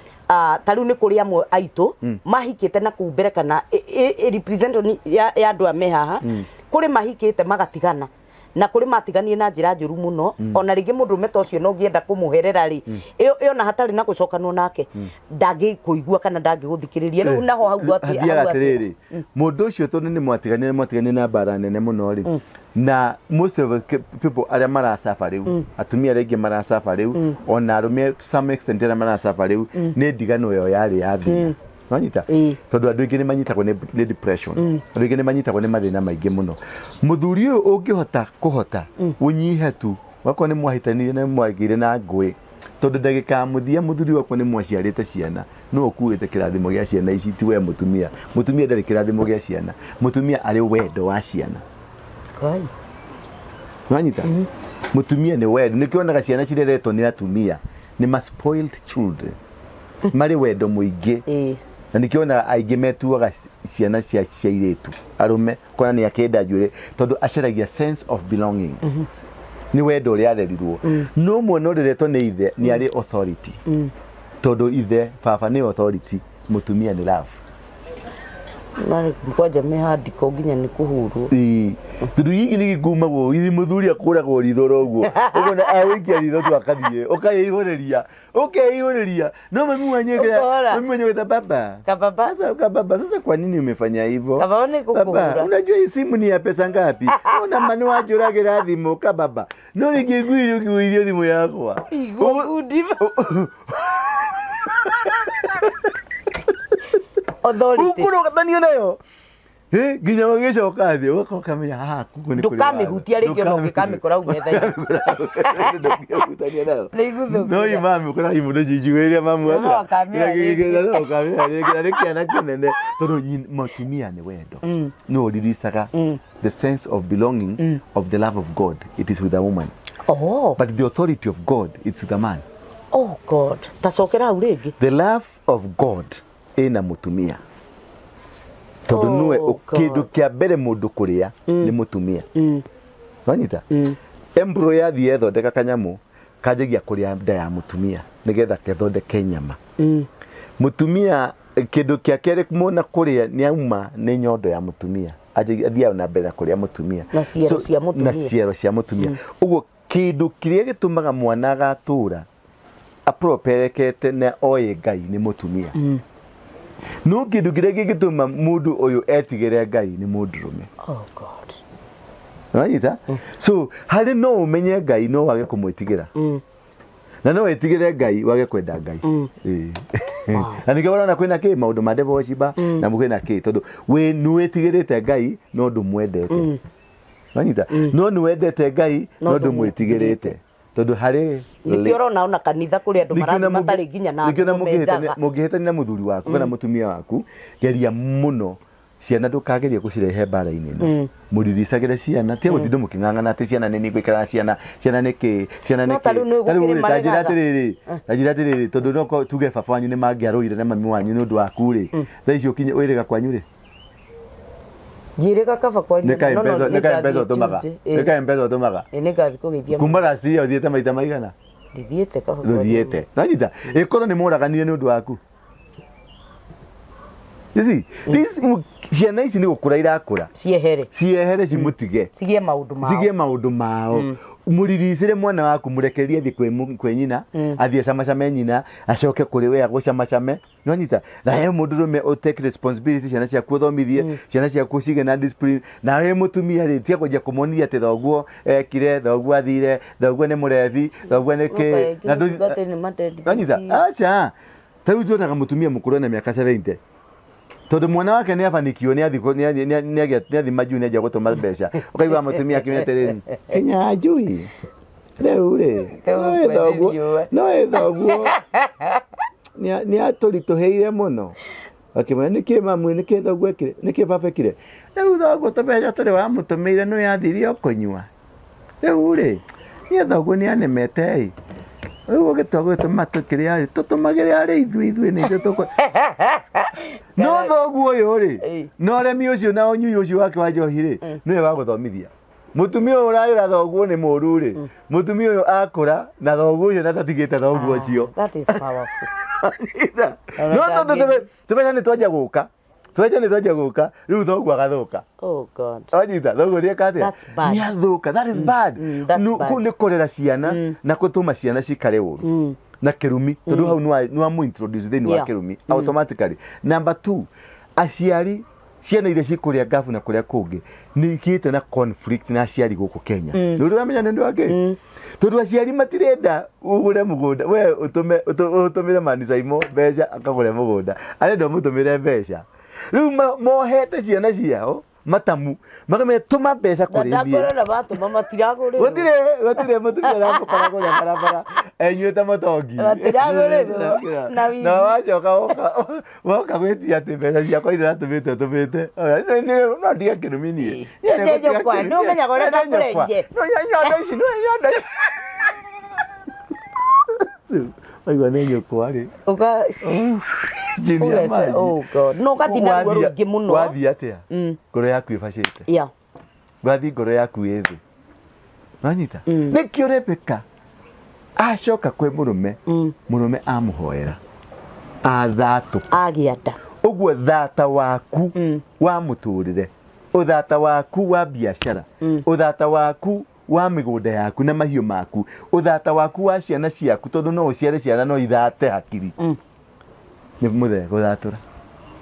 ta rĩu nĩ kũrĩ amwe aitũ mahikĩte na kũu mbere kana represent ya andũ a me haha, kũrĩ mahikĩte magatigana na kũrĩ matiganire na njĩra njũru mũno. Ona rĩngĩ mũndũrũme ta ũcio no ũngĩenda kũmũherera rĩ, ĩyo ona hatarĩ na gũcokanwo nake ndangĩkũigua kana ndangĩgũthikĩrĩria. Rĩu naho hau hathiaga hau atĩrĩrĩ, mũndũ ũcio tondũ nĩ mwatiganire na mbara nene mũno rĩ, na most of the people arĩa maracaba rĩu, atumia arĩa aingĩ maracaba rĩu, ona arũme to some extent arĩa maracaba rĩu, nĩ ndigano ĩyo yarĩ ya thĩna. Wanyita? Tondũ andũ aingĩ nĩ manyitagwo nĩ depression, andũ aingĩ nĩ manyitagwo nĩ mathĩna maingĩ mũno. Mũthuri ũyũ ũngĩhota kũhota ũnyihe tu, wakorwo nĩ mwahĩtanirie na mwagĩire na ngũĩ, tondũ ndagĩka ya mũthia mũthuri wakwa nĩ mwaciarĩte ciana, no ũkuĩte kĩrathimo gĩa ciana ici, ti we mũtumia. Mũtumia ndarĩ kĩrathimo gĩa ciana, mũtumia arĩ wendo wa ciana. Ngai. Wanyita? Mũtumia nĩ wendo. Nĩkĩo onaga ciana cireretwo nĩ atumia nĩ ma spoiled children, marĩ wendo mũingĩ. Na nĩkĩo onaga aingĩ metuaga ciana cia airĩtu arũme, kona nĩ akĩenda njuĩrĩ, tondũ acaragia sense of belonging, nĩ wendo ũrĩa arerirwo. No mwana ũreretwo nĩ ithe nĩ arĩ authority, tondũ ithe baba nĩ authority, mũtumia nĩ love. Marĩ kwanja mĩhandiko nginya nĩ kũhũrwo. Ĩĩ. Tondũ gĩkĩ nĩ gĩkumagwo githĩ mũthuri akũragwo ritho ro ũguo, ũkona agũikia ritho tu akathiĩ, ũkeihũrĩria ũkeihũrĩria, no mami wanyu Ũkora. Mami wanyu akĩra baba. Kababa. Sasa kababa, sasa kwa nini umefanya hivyo? Kababa nĩ Baba, gũkũhũra. unajua hii simu ni ya pesa ngapi? Ona mani wanjũragĩra thimũ kababa, no rĩngĩ ngwire ũkĩgũithia thimũ yakwa. Igua ngundi. Authority. Ũkũrũgathanio nayo. Eh, nginya ũgĩcoka thĩ ũgakorwo ũkamenya haha kuku nĩ kũrĩ Ndũkamĩhutia rĩngĩ ona ũngĩkamĩkora hau metha-inĩ. Ndũngĩhutania nayo. Nĩ iguthũkĩra. No i mami ũkora imũndũ cinjiguĩria mamu No akamĩoya rĩngĩ. No ũkamĩoya rĩngĩ na nĩ kĩana kĩnene tondũ mũtumia nĩ wendo. No ũriricaga the sense of belonging of the love of God, it is with a woman, Oh, but the authority of God, it's with a man. Oh God. Tacokera hau rĩngĩ. The love of God ĩna mũtumia tondũ Oh, nĩwe God. kĩndũ kĩa mbere mũndũ kũrĩa nĩ mũtumia. Wanyita? Embryo yathiĩ yethondeka kanyamũ kanjagia kũrĩa nda ya mũtumia nĩgetha kethondeke nyama. Mũtumia kĩndũ kĩa kerĩ mona kũrĩa nĩ auma nĩ nyondo ya mũtumia. Athiaga na mbere na kũrĩa mũtumia. Na ciero cia mũtumia. Na ciero cia mũtumia. Ũguo kĩndũ kĩrĩa gĩtũmaga mwana agatũra aproperekete na oĩ Ngai nĩ mũtumia. No kĩndũ kĩrĩa kĩngĩtũma mũndũ ũyũ etigĩre Ngai nĩ mũndũrũme. Oh God. Wanyita? So harĩ no ũmenye Ngai no wage kũmwĩtigĩra, na no wĩtigĩre Ngai wage kwenda Ngai. Ĩĩ. Na nĩkĩo ũrona kwĩna kĩ maũndũ ma devotion na kwĩna kĩ, tondũ wĩ nĩ wĩtigĩrĩte Ngai no ndũmwendete. Wanyita? No nĩ wendete Ngai No no ndũmwĩtigĩrĩte, tondũ harĩ Nĩkĩo ũrona ona kanitha kũrĩ andũ marathiĩ matarĩ nginya na nĩkĩo na nguo menjaga. mũngĩhĩtania na mũthuri waku kana mũtumia waku, geria mũno ciana ndũkagerie gũcirehe mbara-inĩ ĩno, mũriricagĩre ciana, tiga gũtinda mũkĩng'ang'ana atĩ ciana nĩ nĩngũikara na ciana, ciana nĩ kĩ, ciana nĩ No ta kĩ. rĩu nĩ Ta rĩu gũkĩrĩ rĩ, ta njĩra maregaga. atĩrĩrĩ, ta njĩra atĩrĩrĩ, tondũ no korwo tuge baba wanyu nĩ mangĩarũire na mami wanyu nĩ ũndũ waku rĩ, thaa ici ũkinye wĩrĩga kwanyu rĩ? Njĩrĩga kaba kwaria. Nĩ kaĩ no, no, mbeca, nĩ kaĩ mbeca nĩngathiĩ ũtũmaga? Tuesday. Nĩ kaĩ mbeca ũtũmaga? Ĩĩ, nĩngathiĩ kũgeithia. Kuma last year ũthiĩte maita maigana? Ndithiĩte kaba kwaria. Ndũthiĩte. Nanyita? Ĩkorwo nĩ mũraganire nĩ ũndũ waku. You see, this ciana ici nĩ gũkũra irakũra. Ciehere. Ciehere, cimutige. Cigie maũndũ mao. Cigie maũndũ mao. Mũriricĩre mwana waku, mũrekererie athiĩ kwĩ nyina, athiĩ acamacame nyina, acoke kũrĩ we agũcamacame. Nĩwanyita? Na he mũndũrũme ũ take responsibility, ciana ciaku ũthomithie, ciana ciaku cige na discipline. Na we mũtumia rĩ, tiga kwanjia kũmonithia atĩ thoguo ekire, thoguo athire, thoguo nĩ mũrebi, thoguo nĩ kĩ. Na Nĩwanyita? Aca, ta rĩu tuonaga mũtumia mũkũrũ ena mĩaka 70, tondũ mwana wake nĩ abanikiwo, nĩ athi majuu, nĩ anjia gũtũma mbeca, ũkaigua mũtumia akiuga atĩrĩrĩ, "Kĩnyanjui rĩu rĩ, no ĩ thoguo, no ĩ thoguo nĩ atũritũhĩire mũno." Akĩmwĩra, "Nĩkĩ mamu? Nĩkĩ thoguo ekire? Nĩkĩ baba ekire? Rĩu thoguo tũbeca tũrĩ wamũtũmĩire nĩ yathire o kũnyua. Rĩu rĩ, niĩ thoguo nĩ anemete ĩ. Rĩu ũgĩtua gũgĩtũma tũkĩrĩa rĩ, tũtũmagĩre arĩ ithuĩ nĩ ithuĩ tũkũ no thoguo ũyũ rĩ, na ũremi ũcio na ũnyui ũcio wake wa njohi rĩ, nĩwe wa gũthomithia mũtumia ũyũ ũrayũra thoguo nĩ mũru rĩ. Mũtumia ũyũ akũra na thoguo ũcio na ndatigĩte thoguo ũcio." That is powerful. No tondũ tũbeca nĩ twanjia gũka, tũbeca nĩ twanjia gũka, rĩu thoguo agathũka. Oh God. Wanyita? Thoguo nĩ eka atĩa? That's bad. Nĩ athũka. That is bad. That's bad. Kũu nĩ kũrera ciana na gũtũma ciana cikare ũru na kĩrumi, tondũ hau nĩ wa introduce thĩinĩ wa kĩrumi automatically. Number two, aciari, ciana iria cikũrĩa ngabu na kũrĩa kũngĩ nĩ igĩte na conflict na aciari gũkũ Kenya. Nĩ ũrĩ ũramenya nĩ ũndũ wa kĩ? Tondũ aciari matirenda ũgũre mũgũnda, we ũtũme ũtũmĩre manicaimo mbeca akagũre mũgũnda, arenda ũmũtũmĩre mbeca. Rĩu mohete ciana ciao matamu, makamenya, "Tũma mbeca Na kũrĩ niĩ." Ndakorora matũma matiragũrĩrwo. Gũtirĩ mũtumia ũramũkora kũrĩa barabara enyuĩte mũtongi. Matiragũrĩrwo na wigi. Na wacoka woka gwĩtia atĩ mbeca ciakwa iria ũratũmĩte ũtũmĩte no ndige kĩrumi niĩ. Niĩ nĩ nyũkwa, nĩ ũmenyaga ũrĩa ndakũrerire. No nyondo ici, no nyondo ici. Rĩu, waigua nĩ nyũkwa rĩ, Uga chini ya Ũgece- maji. Oh God. No ũgathiĩ na ruo rũingĩ mũno. Wathiĩ atĩa? Ngoro yaku ĩbacĩte. Wathiĩ ngoro yaku ĩ thĩ. Wanyita? Nĩkĩo Rebeka acoka kwĩ mũrũme, mũrũme amũhoera athatũka. Agĩa nda. Ũguo thata waku wa mũtũrĩre, ũthata waku wa biacara, ũthata waku wa mĩgũnda yaku na mahiũ maku, ũthata waku wa ciana ciaku, tondũ no ũciare ciana no ithate hakiri, nĩ mũthee gũthatũra.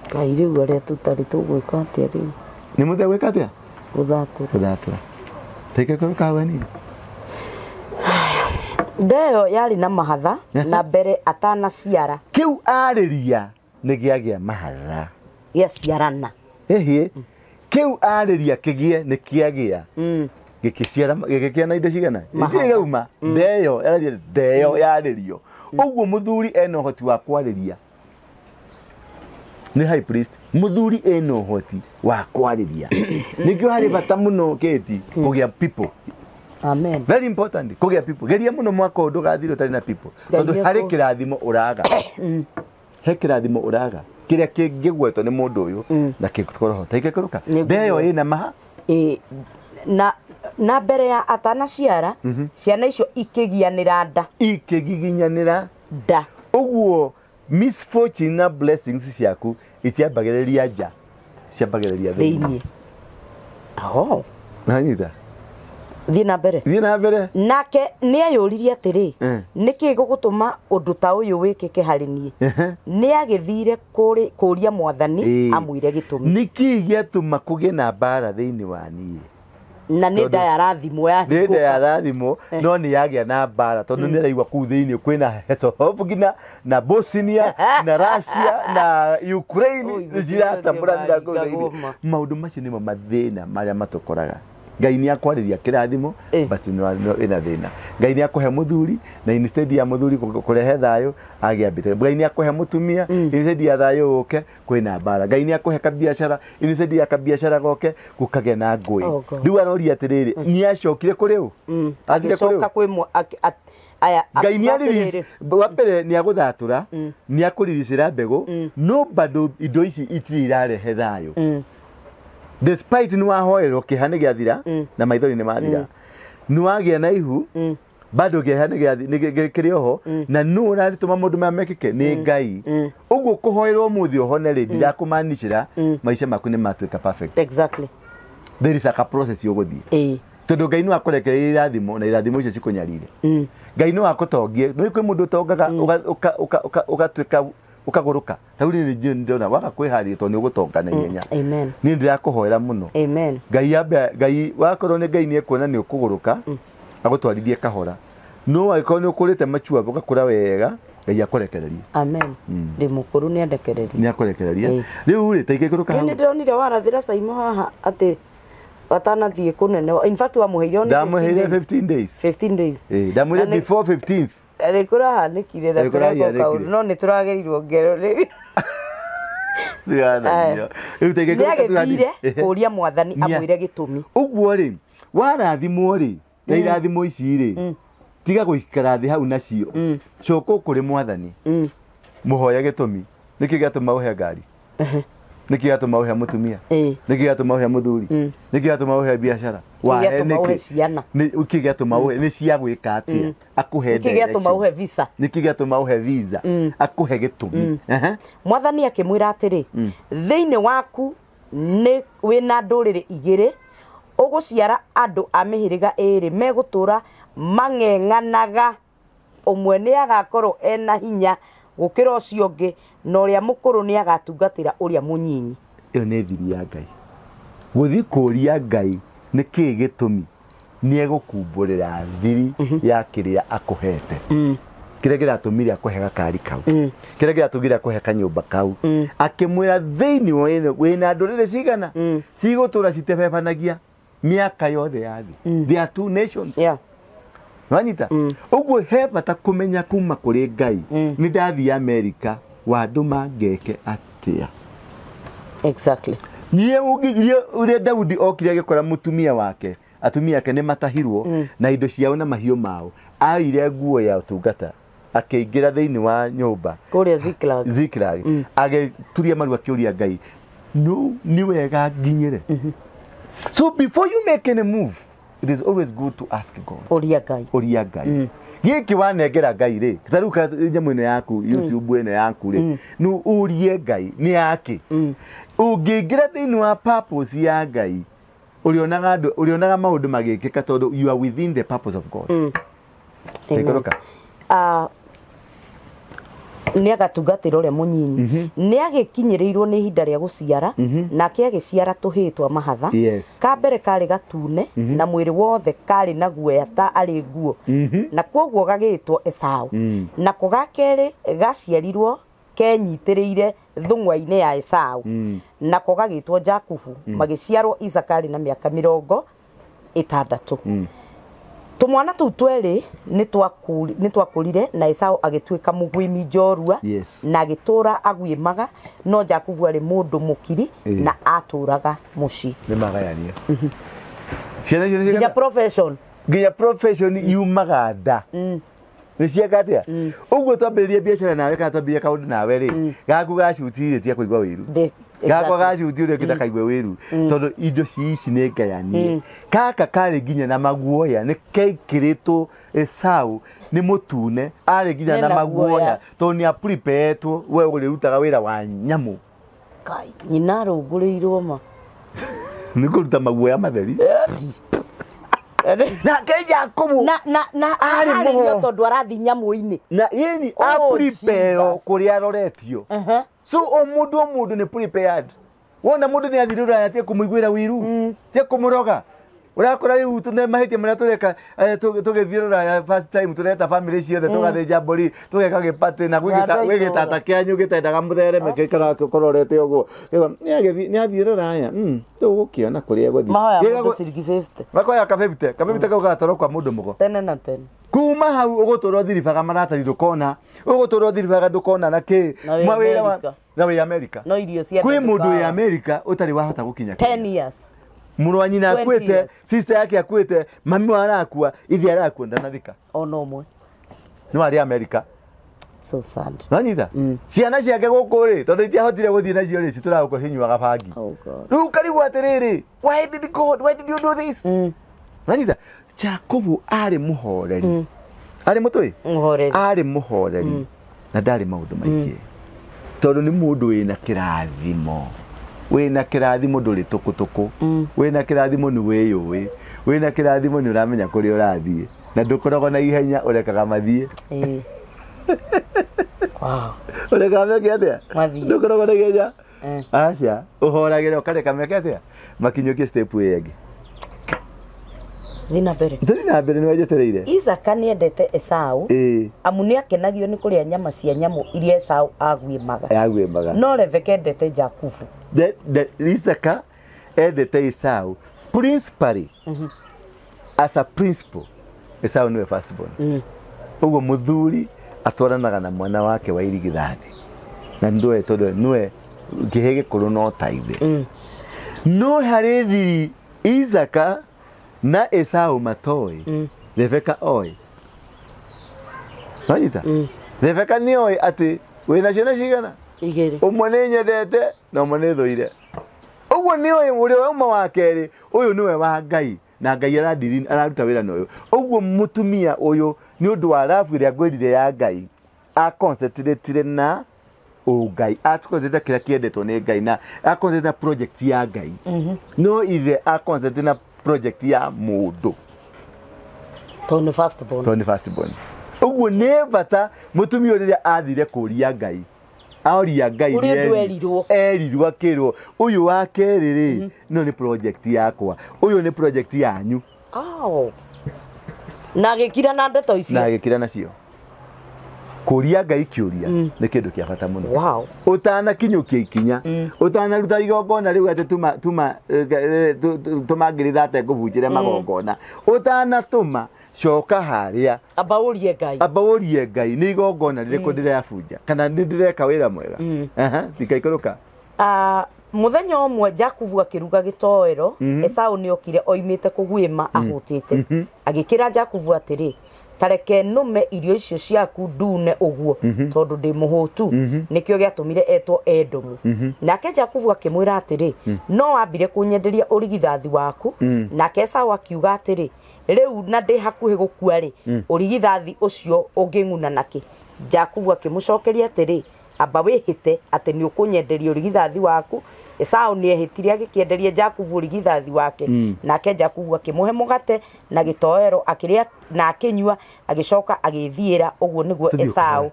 Ngai, rĩu arĩa tũtarĩ tũgwĩka atĩa rĩu? Nĩ mũthee gwĩka atĩa? Gũthatũra. Gũthatũra teke kũrũka hau hanini. Nda ĩyo yarĩ na mahatha na mbere atanaciara. Kĩu arĩria nĩ gĩagĩa mahatha. Gĩaciarana. Ĩhĩ, kĩu arĩria kĩgĩe nĩ kĩagĩa, gĩkĩciara, gĩgĩkĩa na indo cigana? Mahatha. Irauma ndeyo yararia, ndeyo yarĩrio ũguo. Mũthuri ena ũhoti wa kwarĩria, nĩ high priest. Mũthuri ena ũhoti wa kwarĩria, nĩkĩo harĩ bata mũno kĩti kũgĩa people. Amen. Very important kũgĩa people. Geria mũno mwaka ũyũ ndũgathire ũtarĩ na people, Ngai tondũ nĩ harĩ kĩrathimo ũraga, he kĩrathimo ũraga kĩrĩa kĩngĩgwetwo nĩ mũndũ ũyũ na kĩkorwo ho taikekũrũka. Nĩguo. Ndeyo ĩna maha. Ĩ, na mbere ya atanaciara, ciana icio ikĩgianĩra nda. Ikĩgiginyanĩra nda. Ũguo misfortune na blessings ciaku itiambagĩrĩria nja, ciambagĩrĩria thĩinĩ. Thĩiniĩ. Oh. Nanyita? Thiĩ na mbere. Thiĩ na mbere. Nake nĩ eyũririe atĩrĩ, "Nĩkĩ gũgũtũma ũndũ ta ũyũ wĩkĩke harĩ niĩ?" Nĩ agĩthire kũũria Mwathani amwĩre gĩtũmi. Nĩkĩ gĩatũma kũgĩe na mbara thĩinĩ wa niĩ? Na nĩ nda yarathimwo. Nĩ nda Yahingũka. Yarathimwo, no nĩ yagĩa na mbara, tondũ nĩ araigua kũu thĩinĩ kwĩna Herzegovina na Bosnia na Russia na Ukraine. Oi, nĩ ciratamburanĩra kũu thĩinĩ. Ngagũma. Maũndũ macio nĩmo mathĩna marĩa matũkoraga. Ngai nĩ akwarĩria kĩrathimo, but ĩna thĩna. Ngai nĩ akũhe mũthuri, na instead ya mũthuri kũrehe thayũ agĩa mbĩtĩka. Ngai nĩ akũhe mũtumia, instead ya thayũ ũke kwĩna mbara. Ngai nĩ akũhe kabiacara, instead ya kabiacara goke gũkagĩa na ngũĩ. Oh, God. Rĩu aroria atĩrĩrĩ, nĩ acokire kũrĩ ũ? Athire kũrĩ ũ? Agĩcoka kwĩ aya Ngai nĩ akiuga atĩrĩrĩ, wa mbere nĩ agũthatũra, nĩ akũriricĩra mbegũ, no bado indo ici itirĩ irarehe thayũ, despite nĩ wahoerwo, kĩeha nĩ gĩathira na maithori nĩ mathira, nĩ wagĩa na ihu. Bado kĩeha nĩ kĩrĩ oho, na nũ ũratũma maũndũ maya mekĩke? Nĩ Ngai. Ũguo kũhoerwo ũmũthĩ ũhone rĩ, ndirakũmanicĩra maica maku nĩ matuĩka perfect. There is a process ũgũthiĩ, tondũ Ngai no akũrekererie irathimo na irathimo icio cikũnyarire. Ngai no akũtongie. Nĩ kwĩ mũndũ ũtongaga ũgatuĩka ũkagũrũka. Ta rĩu niĩ ndĩrona waga kwĩharĩria, tondũ nĩ ũgũtonga na ihenya. Amen. Niĩ ndĩrakũhoera mũno. Amen. Ngai ambe, Ngai wakorwo nĩ Ngai nĩ ekuona nĩ ũkũgũrũka, agũtwarithie kahora, no angĩkorwo nĩ ũkũrĩte machua, ũgakũra wega, Ngai akũrekererie. Amen. Ndĩ mũkũrũ, nĩ andekererie. Nĩ akũrekereria. Rĩu rĩ, ta ikĩikũrũka Nĩ hau. Ndĩronire warathĩra Caimo haha atĩ atanathiĩ kũnene, in fact wamũheire only 15 Ndamũheire days. 15 days. 15 days. Ĩĩ, ndamwĩre Na before 15th. Nĩ kũrahanĩkire na Nĩ tũrekwo kũrahanĩkire. kaũndũ, no nĩ tũragerirwo ngero rĩ. Ndĩrathamio. Rĩu ta Nĩ ikĩikũrũka tu hanini. agĩthire kũria Mwathani amwĩre gĩtũmi. Ũguo rĩ, warathimwo rĩ na irathimo ici rĩ, tiga gũikara thĩ hau nacio, coka kũrĩ Mwathani, mũhoya gĩtũmi. Nĩkĩ gĩatũma ũhe ngari? Nĩkĩ gĩatũma ũhe mũtumia? Nĩkĩ gĩatũma ũhe mũthuri? Nĩkĩ gĩatũma ũhe biacara? Wahe gĩatũma ũhe nĩkĩ? ciana? Nĩkĩ gĩatũma ũhe? Nĩ cia gwĩka atĩa? Akũhe Nĩkĩ gĩatũma direction. ũhe visa? Nĩkĩ gĩatũma ũhe visa? Akũhe gĩtũmi. Ehe. Mwathani akĩmwĩra atĩrĩ, thĩinĩ waku nĩ wĩna ndũrĩrĩ igĩrĩ, ũgũciara andũ a mĩhĩrĩga ĩĩrĩ megũtũũra mang'eng'anaga, ũmwe nĩ agakorwo ena hinya gũkĩra ũcio ũngĩ, na ũrĩa mũkũrũ nĩ agatungatĩra ũrĩa mũnyinyi. Ĩyo nĩ thiri ya Ngai. Gũthiĩ kũria Ngai nĩ kĩĩ gĩtũmi, nĩ egũkumbũrĩra thiri ya kĩrĩa akũhete, kĩrĩa kĩratũmire akũhe gakari kau, kĩrĩa kĩratũmire akũhe kanyũmba kau. Akĩmwĩra thĩinĩ wa ĩno wĩna ndũrĩrĩ cigana cigũtũra citebebanagia mĩaka yothe ya thĩ. There are two nations. Wanyita ũguo, he bata kũmenya kuma kũrĩ Ngai. Nĩ ndathiĩ Amerika, wandũma ngeke atĩa? Niĩ ũngĩgiria ũrĩa Daudi okire agĩkora mũtumia wake, atumia ake nĩ matahirwo na indo ciao na mahiũ mao, aoire nguo ya ũtungata, akĩingĩra thĩinĩ wa nyũmba Kũrĩa Ziklag. Ziklag, agĩturia maru, akĩũria Ngai, no nĩ wega nginyĩre? So before you make any move, it is always good to ask God. Ũria Ngai. Ũria Ngai, gĩkĩ wanengera Ngai rĩ, ta rĩu nyamũ ĩno yaku, YouTube ĩno yaku rĩ, nĩ ũrie Ngai nĩ yake. Ũngĩingĩra thĩinĩ wa purpose ya Ngai, ũrĩonaga andũ, ũrĩonaga maũndũ magĩkĩka, tondũ you are within the purpose of God. Amen. Taikũrũka. Ah, nĩ agatungatĩra ũrĩa mũnyinyi. Nĩ agĩkinyĩrĩirwo nĩ ihinda rĩa gũciara, nake agĩciara tũhĩĩ twa mahatha. Ka mbere karĩ gatune na mwĩrĩ wothe karĩ na guoya ta arĩ nguo, na kwoguo gagĩtwo Esau. Nako ga kerĩ gaciarirwo kenyitĩrĩire thũng'wa-inĩ ya Esau, nako gagĩtwo Jakubu. Magĩciarwo Isaka arĩ na mĩaka 60. Tũmwana tũu twerĩ nĩ twakũrire, na Esau agĩtuĩka mũguĩmi njorua na agĩtũũra aguĩmaga, no Jakubu arĩ mũndũ mũkiri na atũũraga mũciĩ. Nĩ magayanio ciana icio nĩ Nginya profession. Nginya profession yumaga nda. Nĩ cieka atĩa ũguo? Twambĩrĩrie biacara nawe kana twambĩrĩrie kaũndũ nawe rĩ, gaku gacuti rĩ, tia kũigua wĩiru. Gakwa gacuti ũrĩa ũngĩ ndakaigua wĩru, tondũ indo ici nĩ ngayanie. Gaka karĩ nginya na maguoya, nĩ kekĩrĩtwo Esau nĩ mũtune, arĩ nginya na Nĩ na maguoya guoya. tondũ nĩ apreparetwo, we ũrĩrutaga wĩra wa nyamũ. Kai, nyina arũngũrĩirwo ma. Nĩ kũruta maguoya matheri. Nake Jakubu Na Arĩ aharĩrio mũho. tondũ arathi nyamũ-inĩ. Na yeni Oh, aprepare Jesus. kũrĩa aroretio. So o mũndũ, o mũndũ nĩ prepared. Wona mũndũ nĩ athire rũraya, tie kũmũiguĩra wiru, tie kũmũroga. Ũrakora rĩu tũne mahĩtia marĩa tũreka, tũgĩthiĩ rũraya first time, tũreta family ciothe, tũgathĩnja mbũri, tũgeka gĩpatĩ, na gwĩ Na andũ a gwĩ gĩtata itũũra. kĩanyu gĩtendaga mũthereme, gĩikaraga kũrorete ũguo. Kĩauga, nĩ athiĩ rũraya, tũgũkĩona kũrĩa egũthiĩ." Mahoya Gĩgago- mũndũ ciringi 50. Makoya kabebite kabebite kau gagatwarwo kwa mũndũ mũgo. Tene na tene. Kuma hau ũgũtũra ũthiribaga maratathi ndũkona, ũgũtũra ũthiribaga ndũkona na kĩ. Na wĩ Mawĩra wa- Amerika. Na wĩ Amerika. No irio cia Kwĩ mũndũ wĩ ndũkaga. Amerika ũtarĩ wahota gũkinya Kenya. 10 years. Mũrũ wa nyina 20 akuĩte, years. sister yake akuĩte, mami wa arakua, ithe arakua, ndanathika. Ona ũmwe. No arĩ Amerika. So sad. Nanyita ciana ciake gũkũ rĩ, tondũ itiahotire gũthiĩ nacio rĩ, citũraga gũkũ cinyuaga bangi. Oh God. Rĩu karigwo atĩrĩrĩ, why did God, why did you do this? Nanyita Jakubu arĩ mũhoreri. Arĩ mũtũĩ? Mũhoreri. Arĩ mũhoreri na ndarĩ maũndũ maingĩ. Tondũ nĩ mũndũ wĩna kĩrathimo. Wĩna kĩrathimo ndũrĩ tũkũtũkũ. Wĩna kĩrathimo nĩ wĩyũĩ. Wĩna kĩrathimo nĩ ũramenya kũrĩa ũrathiĩ. Na ndũkoragwo na ihenya ũrekaga mathiĩ. Ĩĩ. Wow. Ũrekaga meke atĩa? Mathiĩ. Ndũkoragwo na ihenya. Eh. Aca, ũhoragĩra ũkareka meke atĩa? Makinyũkie step ĩyo ĩngĩ. Thiĩ na mbere. Tũthiĩ na mbere nĩ wenjetereire. Isaka nĩendete Esau Ĩĩ, amu nĩakenagio nĩ kũrĩa nyama cia nyamũ iria Esau aguĩmaga. yaguĩmaga. No Rebeka endete Jakubu. Isaka endete Esau principally as a principal Esau niwe firstborn. Ũguo mũthuri atwaranaga na mwana wake wa irigithathi na ndũe tondũ nĩwe kĩhĩ gĩkũrũ no ta ithe. No harĩ thiri Isaka na Esau matoĩ, Rebeka oĩ. Wanyita? Rebeka nĩ oĩ atĩ wĩna ciana cigana? Igĩrĩ. Ũmwe nĩ nyendete na ũmwe nĩ thũire. Ũguo nĩ oĩ ũrĩa wauma wa kerĩ, ũyũ nĩwe wa Ngai na Ngai aradiri araruta wĩra na ũyũ. Ũguo mũtumia ũyũ nĩ ũndũ wa rabu ĩrĩa ngwĩrire ya Ngai, a concentrate na ũngai, a concentrate kĩrĩa kĩendetwo nĩ Ngai na a concentrate na project ya Ngai. No ithe a concentrate na project ya mũndũ Tondũ nĩ first born. tondũ nĩ first born. Ũguo nĩ bata mũtumia ũyũ rĩrĩa athire kũria Ngai aoria Ngai Ũrĩa ũndũ erirwo. Erirwo akĩrwo ũyũ wa kerĩ rĩ no nĩ project yakwa, ũyũ nĩ project yanyu. Ao. Na agĩkira na ndeto icio. Na agĩkira nacio. Kũria Ngai kĩũria nĩ kĩndũ kĩa bata mũno. Wow. Ũtanakinyũkia ikinya, ũtanaruta igongona rĩu atĩ tuma tuma tũma ngiri thate ngũbunjĩre magongona, ũtanatũma coka harĩa Amba ũrie Ngai. Amba ũrie Ngai nĩ igongona rĩrĩkũ ndĩrebunja kana nĩ ndĩreka wĩra mwega. Aha, ndikaikũrũka. Mũthenya ũmwe Jakubu akĩruga gĩtoero, Esau nĩokire oimĩte kũguĩma ahũtĩte. Agĩkĩra Jakubu atĩrĩ, ta reke nũme irio icio ciaku ndune ũguo tondũ ndĩ mũhũtu. Nĩkĩo gĩatũmire etwo Edomu. Nake Jakubu akĩmwĩra atĩrĩ, no wambire kũnyenderia ũrigithathi waku. Nake Esau akiuga atĩrĩ, rĩu na ndĩ hakuhĩ gũkua rĩ, ũrigithathi ũcio ũngĩng'una nakĩ? Jakubu akĩmũcokeria atĩrĩ, amba wĩhĩte atĩ nĩ ũkũnyenderia ũrigithathi waku. Esau nĩehĩtire agĩkĩenderia Jakubu ũrigithathi wake. Nake Jakubu akĩmũhe mũgate na gĩtoero akĩrĩa na akĩnyua, agĩcoka agĩthiĩra. Ũguo nĩguo Tũthiĩ Esau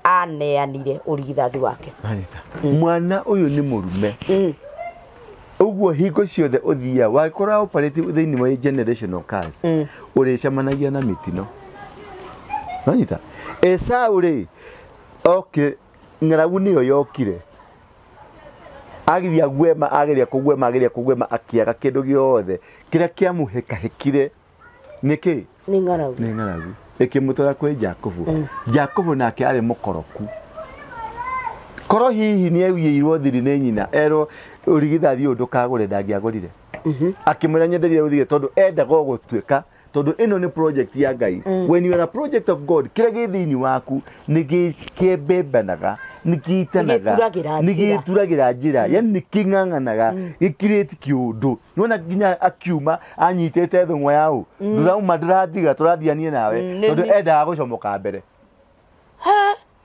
aneanire ũrigithathi wake. Anita, mwana ũyũ nĩ mũrume. Ũguo hingo ciothe ũthiaga wagĩkorwo operative thĩinĩ wa generational curse, ũrĩcemanagia na mĩtino. Wanyita? Esau rĩ okire, ng'aragu nĩyo yokire, ageria gwema, ageria kũgwema, ageria kũgwema, akĩaga kĩndũ gĩothe kĩrĩa kĩamũhĩkahĩkire nĩkĩ? Nĩ ng'aragu. Nĩ ng'aragu ĩkĩmũtwara kwĩ Jakubu. Jakubu nake arĩ mũkoroku, korwo hihi nĩ aigĩirwo thiri nĩ nyina erwo ũrigithathi ũyũ ndũkagũre, ndangĩagũrire. Akĩmwĩra nyenderie ũthige tondũ endaga o gũtuĩka, tondũ ĩno nĩ project ya Ngai. When you are a project of God, kĩrĩa gĩ thĩinĩ waku nĩ kĩembembanaga, nĩ kĩitanaga, Nĩ gĩturagĩra nĩ njĩra. Gĩturagĩra njĩra, yani nĩ kĩng'ang'anaga gĩkirĩti kĩũndũ. Nĩwona nginya akiuma anyitĩte thũng'wa yaũ, ndũrauma, ndũratiga, tũrathianie nawe, tondũ endaga gũcomoka mbere.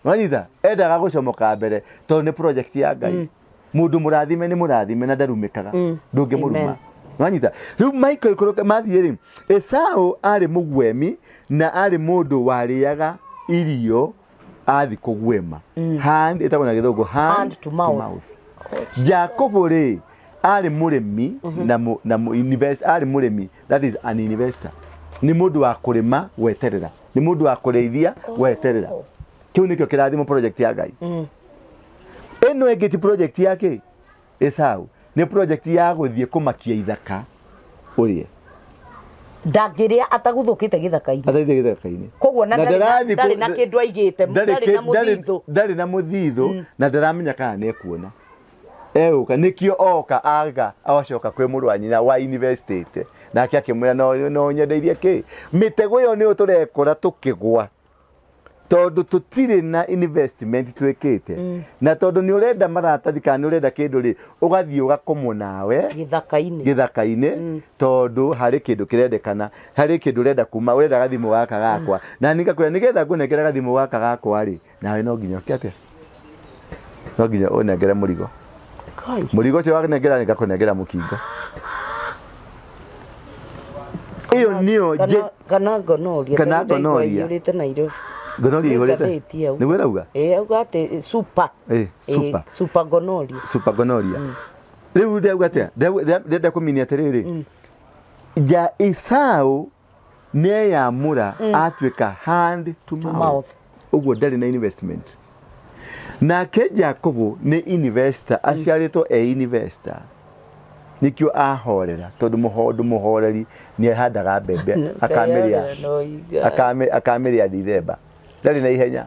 Wanyita? Endaga gũcomoka mbere tondũ nĩ project ya Ngai. Mũndũ mũrathime nĩ mũrathime na ndarumĩkaga, ndũngĩmũruma. Amen. Wanyita? Rĩu Michael ikũrũke mathiĩ rĩ, Esau arĩ mũgwemi na arĩ mũndũ warĩaga irio athi kũgwema. Hand ĩtagwo na gĩthũngũ hand, Hand to mouth. Jakubu rĩ arĩ mũrĩmi na na invest, arĩ mũrĩmi, that is an investor, nĩ mũndũ wa kũrĩma gweterera, nĩ mũndũ wa kũrĩithia gweterera. Kĩu nĩkĩo kĩrathimo project ya Ngai. Ĩno ĩngĩ ti project ya kĩ Esau, nĩ project ya gũthiĩ kũmakia ithaka ũrĩe. Ndangĩrĩa ataguthũkĩte gĩthaka-inĩ. Ataithe gĩthaka-inĩ. Koguo na Na ndarĩ na kĩndũ aigĩte, ndarĩ na mũthithũ. Ndarĩ na mũthithũ na ndaramenya kana nĩ ekuona egũka, nĩkĩo oka aga acoka kwĩ mũrũ wa nyina wa university, nake akĩmwĩra no no nyendeirie kĩ mĩtego ĩyo nĩyo tũrekora tũkĩgwa. Tondũ tũtirĩ na investment twĩkĩte, na tondũ nĩ ũrenda maratathi kana nĩ ũrenda kĩndũ rĩ, ũgathiĩ ũgakomwo nawe gĩthaka-inĩ. Gĩthaka-inĩ, tondũ harĩ kĩndũ kĩrendekana, harĩ kĩndũ ũrenda kuma, ũrenda gathimũ gaka gakwa, na niĩ ngakwĩra nĩgetha ngũnengere gathimũ gaka gakwa rĩ, nawe no nginya ũke atĩa, no nginya ũnengere mũrigo. Kai. Mũrigo ũcio wanengera, ngakũnengera mũkingo. Ĩyo nĩyo Kana gonorrhea. Kana tondũ ndaigua gonorrhea. ĩiyũrĩte Nairobi. Gonorrhea Nĩ ĩihũrĩte. ngathĩti hau. Nĩguo ĩrauga. Ĩ, auga atĩ super. Super. Super gonorrhea. Super gonorrhea. Rĩu ndauga atĩa? Ndĩrenda kũminia atĩrĩrĩ, ja Esau nĩeyamũra, atuĩka hand to mouth. Mouth. Ũguo ndarĩ na investment. Nake Jacobo nĩ investor, aciarĩtwo e investor, nĩkĩo ahorera, tondũ mũndũ mũhoreri nĩ ahandaga mbembe akamĩrĩa. No iga. Akamĩrĩa Dithemba, ndarĩ na ihenya.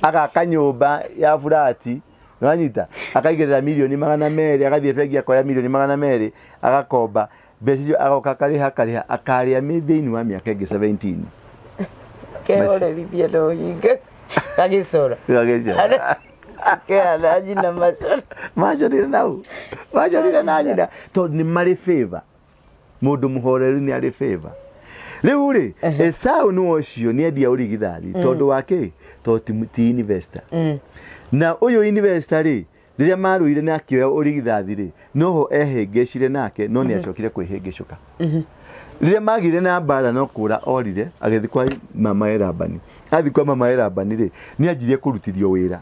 Agaka nyũmba ya burati, nĩwanyita, akaigĩrĩra 200 milioni, agathiĩ bengi akoya 200 milioni, agakomba mbeca icio, agoka akarĩha, akarĩha, akarĩa thĩinĩ wa mĩaka ĩngĩ 17. Kehorerithie no hinga. Gagĩcora. Gagĩcora. Kehana nyina macora. Macorire nau, macorire na nyina, tondũ nĩ marĩ favor. Mũndũ mũhoreru nĩ arĩ favor. Rĩu rĩ, Esau nĩ ũcio nĩ endia ũrigithathi tondũ wa kĩ? Tondũ ti investor. Na ũyũ investor rĩ, rĩrĩa marũire na akĩoya ũrigithathi rĩ, noho ehĩngĩcire nake, no nĩ acokire kwĩhĩngĩcũka rĩrĩa magire na mbara, no kũra orire agĩthiĩ kwa mama Labani. Athiĩ kwa mama Labani rĩ, nĩ anjirie kũrutithio wĩra.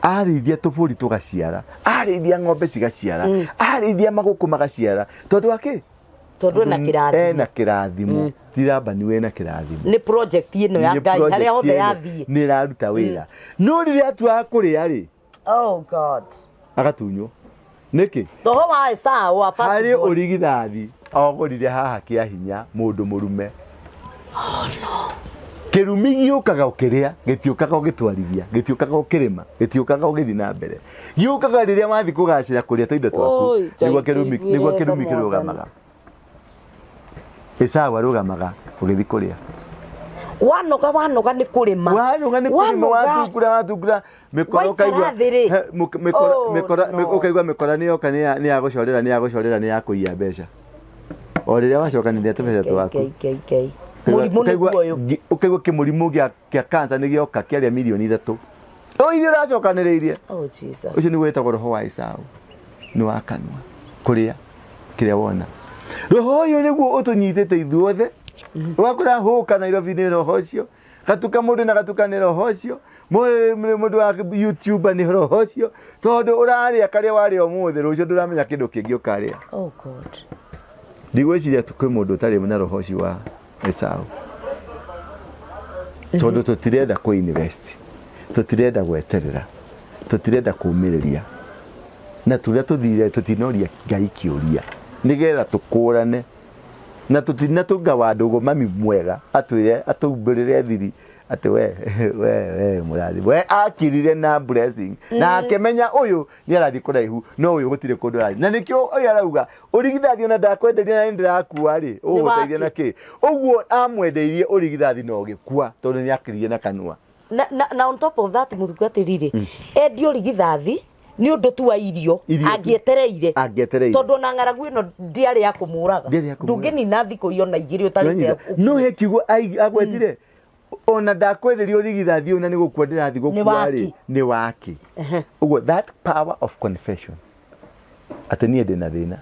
Arĩithia tũbũri tũgaciara, arĩithia ng'ombe cigaciara, arĩithia magũkũ magaciara. Tondũ wa kĩ? Tondũ ena kĩrathimo. Ena kĩrathimo. Ti Labani wĩna kĩrathimo. Nĩ project ĩno ya Nĩ Ngai project harĩa hothe ĩno yathiĩ. Nĩ ĩraruta wĩra, no rĩrĩa atuaga kũrĩa rĩ, Oh God. Agatunywo. Nĩkĩ? Roho wa Esau wa first Harĩ born. ũrigithathi ogũrire haha kĩa hinya mũndũ mũrume. Kĩrumi gĩũkaga ũkĩrĩa, gĩtiũkaga ũgĩtwarithia, gĩtiũkaga ũkĩrĩma, gĩtiũkaga ũgĩthiĩ na mbere. Gĩũkaga rĩrĩa wathiĩ kũgacĩra kũrĩa tũindo twaku. Oi, Ngai, Nĩguo kĩrumi, tũiguĩre nĩguo tha kĩrumi Mwathani. kĩrũgamaga. Esau arũgamaga ũgĩthiĩ kũrĩa. Wanoga, wanoga nĩ kũrĩma. Wanoga nĩ kũrĩma. Wanoga. Watungura, watungura mĩkora. Waikara Ũkaigua thĩ rĩ. Mĩkora Oh, mĩkora no. Ũkaigua mĩkora nĩ yoka, nĩ ya gũcorera, nĩ ya gũcorera, nĩ ya kũiya mbeca o rĩrĩa wacokanĩria tũbeca twaku. Ngai, Ngai, Ngai. Mũrimũ Ũkaigua nĩguo ũyũ. Ũkaigua kĩmũrimũ kĩa cancer nĩ gĩoka kĩarĩa 3 milioni o iria ũracokanĩrĩirie. Oh Jesus. Ũcio nĩguo wĩtagwo roho wa Esau, nĩ wa kanua, kũrĩa kĩrĩa wona. Roho ũyũ nĩguo ũtũnyitĩte ithuothe. Ũgakora hũka Nairobi nĩ roho ũcio, gatuka mũndũ na gatuka nĩ roho ũcio, mũndũ wa YouTuber nĩ roho ũcio, tondũ ũrarĩa karĩa warĩa ũmũthĩ, rũciũ ndũramenya kĩndũ kĩngĩ ũkarĩa. Oh God. Ndigwĩciria kwĩ mũndũ ũtarĩ na roho ũcio wa Esau, tondũ tũtirenda kũ invest, tũtirenda gweterera, tũtirenda kũmĩrĩria, na tũrĩa tũthire tũtinoria Ngai kĩũria nĩgetha tũkũrane, na tũtinatũnga wa ndũgũ mami mwega atwĩre, atũmbũrĩre thiri atĩ we mũrathi we akirire na blessing na akĩmenya ũyũ nĩ arathiĩ kũraihu, no ũyũ gũtirĩ kũndũ arathiĩ, na nĩkĩo ũyũ arauga ũrigithathi ona ndakwenderia na nĩ ndĩrakua rĩ, ũgũteithia na kĩ? Ũguo amwendeirie ũrigithathi na ũgĩkua, tondũ nĩ akiririe na kanua. Na on top of that, mũthukũ atĩrĩrĩ, endia ũrigithathi nĩ ũndũ tu wa irio. Irio tu. Angĩetereire. Angĩetereire. Tondũ ona ng'aragu ĩno ndĩarĩ ya kũmũraga. Ndĩarĩ ya kũmũraga. Ndũngĩnina thikũ iyo na igĩrĩ ũtarĩte. No he kiugo agwetire, ona ndakwenderia ũrigithathi ũyũ na nĩ gũkua ndĩrathiĩ Nĩ gũkua waki. rĩ, nĩ waki. Ũguo that power of confession, atĩ niĩ ndĩ na thĩna,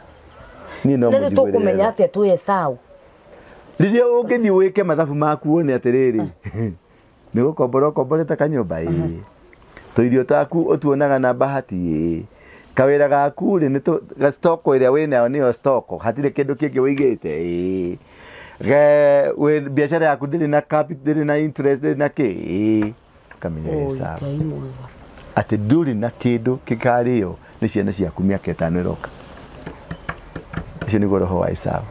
niĩ no Na rĩu mũnjiguĩrĩre tũkũmenya tha. atĩa twĩ Esau? Rĩrĩa ũngĩthiĩ wĩke mathabu maku wone atĩrĩrĩ, nĩ gũkombora ũkomborete kanyũmba, ĩĩ, tũirio twaku ũtuonaga na bahati, ĩĩ, kawĩra gaku rĩ, nĩ stoko ĩrĩa wĩnayo nĩyo stoko, hatirĩ kĩndũ kĩngĩ wĩigĩte, ĩĩ, biacara yaku ndĩrĩ na capital, ndĩrĩ na interest, ndĩrĩ na kĩ, ĩĩ, ũkamenya wĩ Oi, sawa. Ngai mwega. Atĩ ndũrĩ na kĩndũ gĩkarĩo nĩ ciana ciaku mĩaka 5 ĩroka. Ũcio nĩguo roho wa Esau.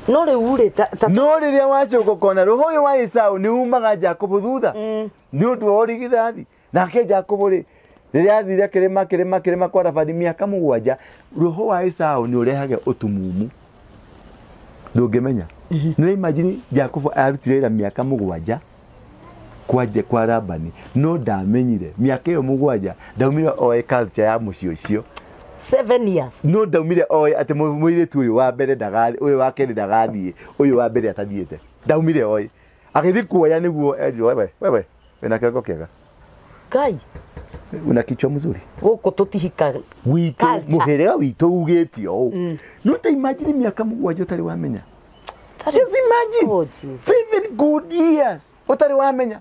No rĩu rĩ, ta No rĩrĩa wacoka ũkona roho ũyũ wa Esau nĩ umaga Jakubu thutha nĩ ũndũ wa ũrigithathi. Nake Jakubu rĩ, rĩrĩa athire kĩrĩma, kĩrĩma, kĩrĩma kwa Labani mĩaka 7, roho wa Esau nĩ ũrehage ũtumumu, ndũngĩmenya. Nĩ imagine Jakubu arutire wĩra mĩaka 7. Kwa kwa Labani no ndamenyire mĩaka ĩyo 7 ndaumire oe culture ya mũciĩ ũcio. 7 years. No ndaumire oe atĩ mũirĩtu ũyũ wa mbere ndagathiĩ, ũyũ wa kerĩ ndagathiĩ, ũyũ wa mbere atathiĩte. Ndaumire oe agĩthiĩ kuoya nĩguo erirwo, "Wewe, wewe wĩna kĩongo kĩega." Ngai. "Una kichwa mzuri." Gũkũ tũtihika. Witũ. Culture. Mũhĩrĩga witũ ugĩte ũũ. No ta imagine mĩaka 7 ũtarĩ wamenya. That Just imagine. Oh, Jesus. 7 good years ũtarĩ wamenya.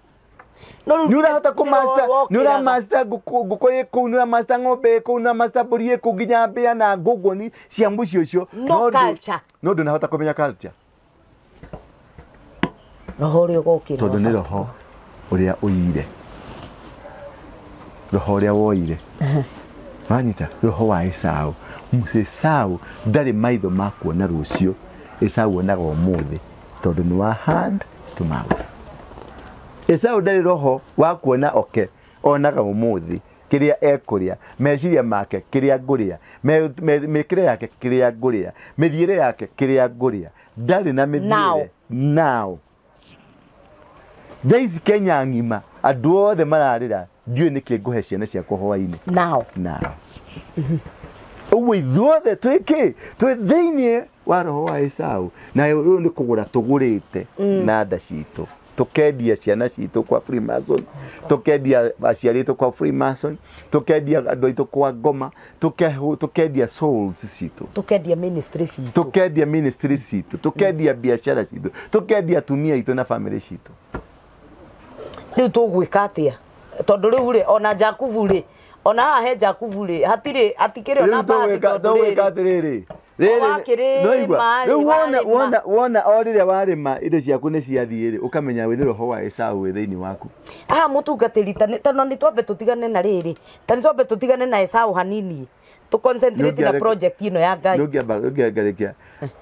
No rĩu Nĩ ũrahota kũ master, nĩ ũra wokĩraga. master ngũkũ, ngũkũ ĩ kũu, nĩ ũra master ng'ombe ĩ kũu, nĩ ũra master mbũri ĩ kũu, nginya mbĩa na ngũngũni cia mũciĩ ũcio. No culture. No ndũnahota kũmenya culture. Roho ũrĩa ũgokĩra. Tondũ nĩ roho ũrĩa ũire, roho ũrĩa woire, wanyita roho wa Esau. Esau ndarĩ maitho ma kuona rũciũ. Esau onaga ũmũthĩ tondũ nĩ wa hand to mouth. Esau ndarĩ roho wa kuona oke, onaga ũmũthĩ kĩrĩa ekũrĩa, meciria make kĩrĩa ngũrĩa, mĩkĩre yake kĩrĩa ngũrĩa, mĩthiĩre yake kĩrĩa ngũrĩa. Ndarĩ na mĩthiĩre. Now. Now thaa ici Kenya ng'ima andũ othe mararĩra, ndiũĩ nĩkĩ ngũhe ciana ciakwa hwainĩ. Now. Now ũguo ithuothe twĩkĩ twĩ thĩinĩ wa roho wa Esau, na rĩu nĩ kũgũra tũgũrĩte na nda citũ, tũkendia ciana citũ kwa Freemason, tũkendia aciari aitũ kwa Freemason, tũkendia andũ aitũ kwa ngoma, tũkendia souls citũ. Tũkendia ministry citũ. Tũkendia ministry citũ, tũkendia biacara citũ, tũkendia atumia aitũ na family citũ. Rĩu tũgwĩka atĩa? Tondũ rĩu rĩ, ona Jakubu rĩ, ona haha he Jakubu rĩ, hatirĩ, hatikĩrĩ ona Rĩu bahati. tũgwĩka Tondũ tũgwĩka rĩrĩ atĩrĩrĩ. Wakĩrĩma Noigua rĩ, rĩu wona warĩma. Wona o rĩrĩa warĩma indo ciaku nĩ ciathiĩ rĩ, ũkamenya wĩ nĩ roho wa Esau wĩ thĩinĩ waku. Haha mũtungatĩri, tondũ nĩ twambe tũtigane na rĩrĩ, ta nĩ twambe tũtigane na Esau hanini, tũ concentrate na project ĩno ya Ngai. Ndũngĩamba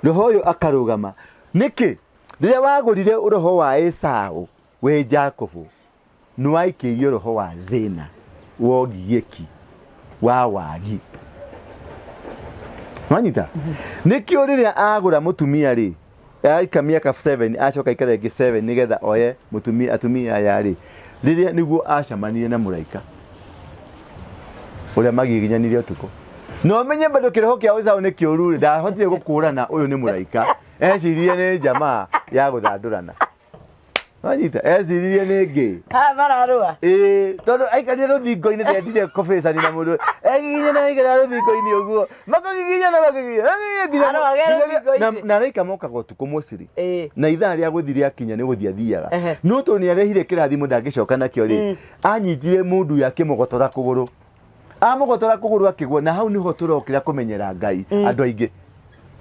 roho ũyũ akarũgama nĩkĩ? Rĩrĩa wagũrire roho wa Esau wĩ Jakubu, nĩ waikĩirio roho wa thĩna, wa ũgiĩki, wa wagi. Wanyita nĩkĩo rĩrĩa agũra mũtumia rĩ, aika mĩaka 7, acoka aikara ĩngĩ 7 nĩgetha oye mũtumia, atumia aya rĩ, rĩrĩa nĩguo acemanirie na mũraika ũrĩa magiginyanire ũtukũ. Na ũmenye bado kĩroho kĩa Esau nĩ kĩũru rĩ, ndahotire gũkũrana ũyũ nĩ mũraika, eciririe nĩ jamaa ya gũthandũrana. Wanyita, eciririe nĩ ngĩ. Haha mararũa. Ĩĩ, tondũ aikarire rũthingo-inĩ, ndendire kũbĩcani na mũndũ, egiginyana, aikara rũthingo-inĩ ũguo, makagiginyana, makagiginyana nginya Arũage rũthingo-inĩ. Na araika mokaga ũtukũ mũciri. Na ithaa rĩa gũthiĩ rĩakinya nĩ gũthiĩ athiaga. No tondũ nĩ arehire kĩrathimo ndangĩcoka nakĩo rĩ, anyitire mũndũ ũyũ akĩmũgotora kũgũrũ, amũgotora kũgũrũ akĩgwa. Na hau nĩho tũrokĩra kũmenyera Ngai. Andũ aingĩ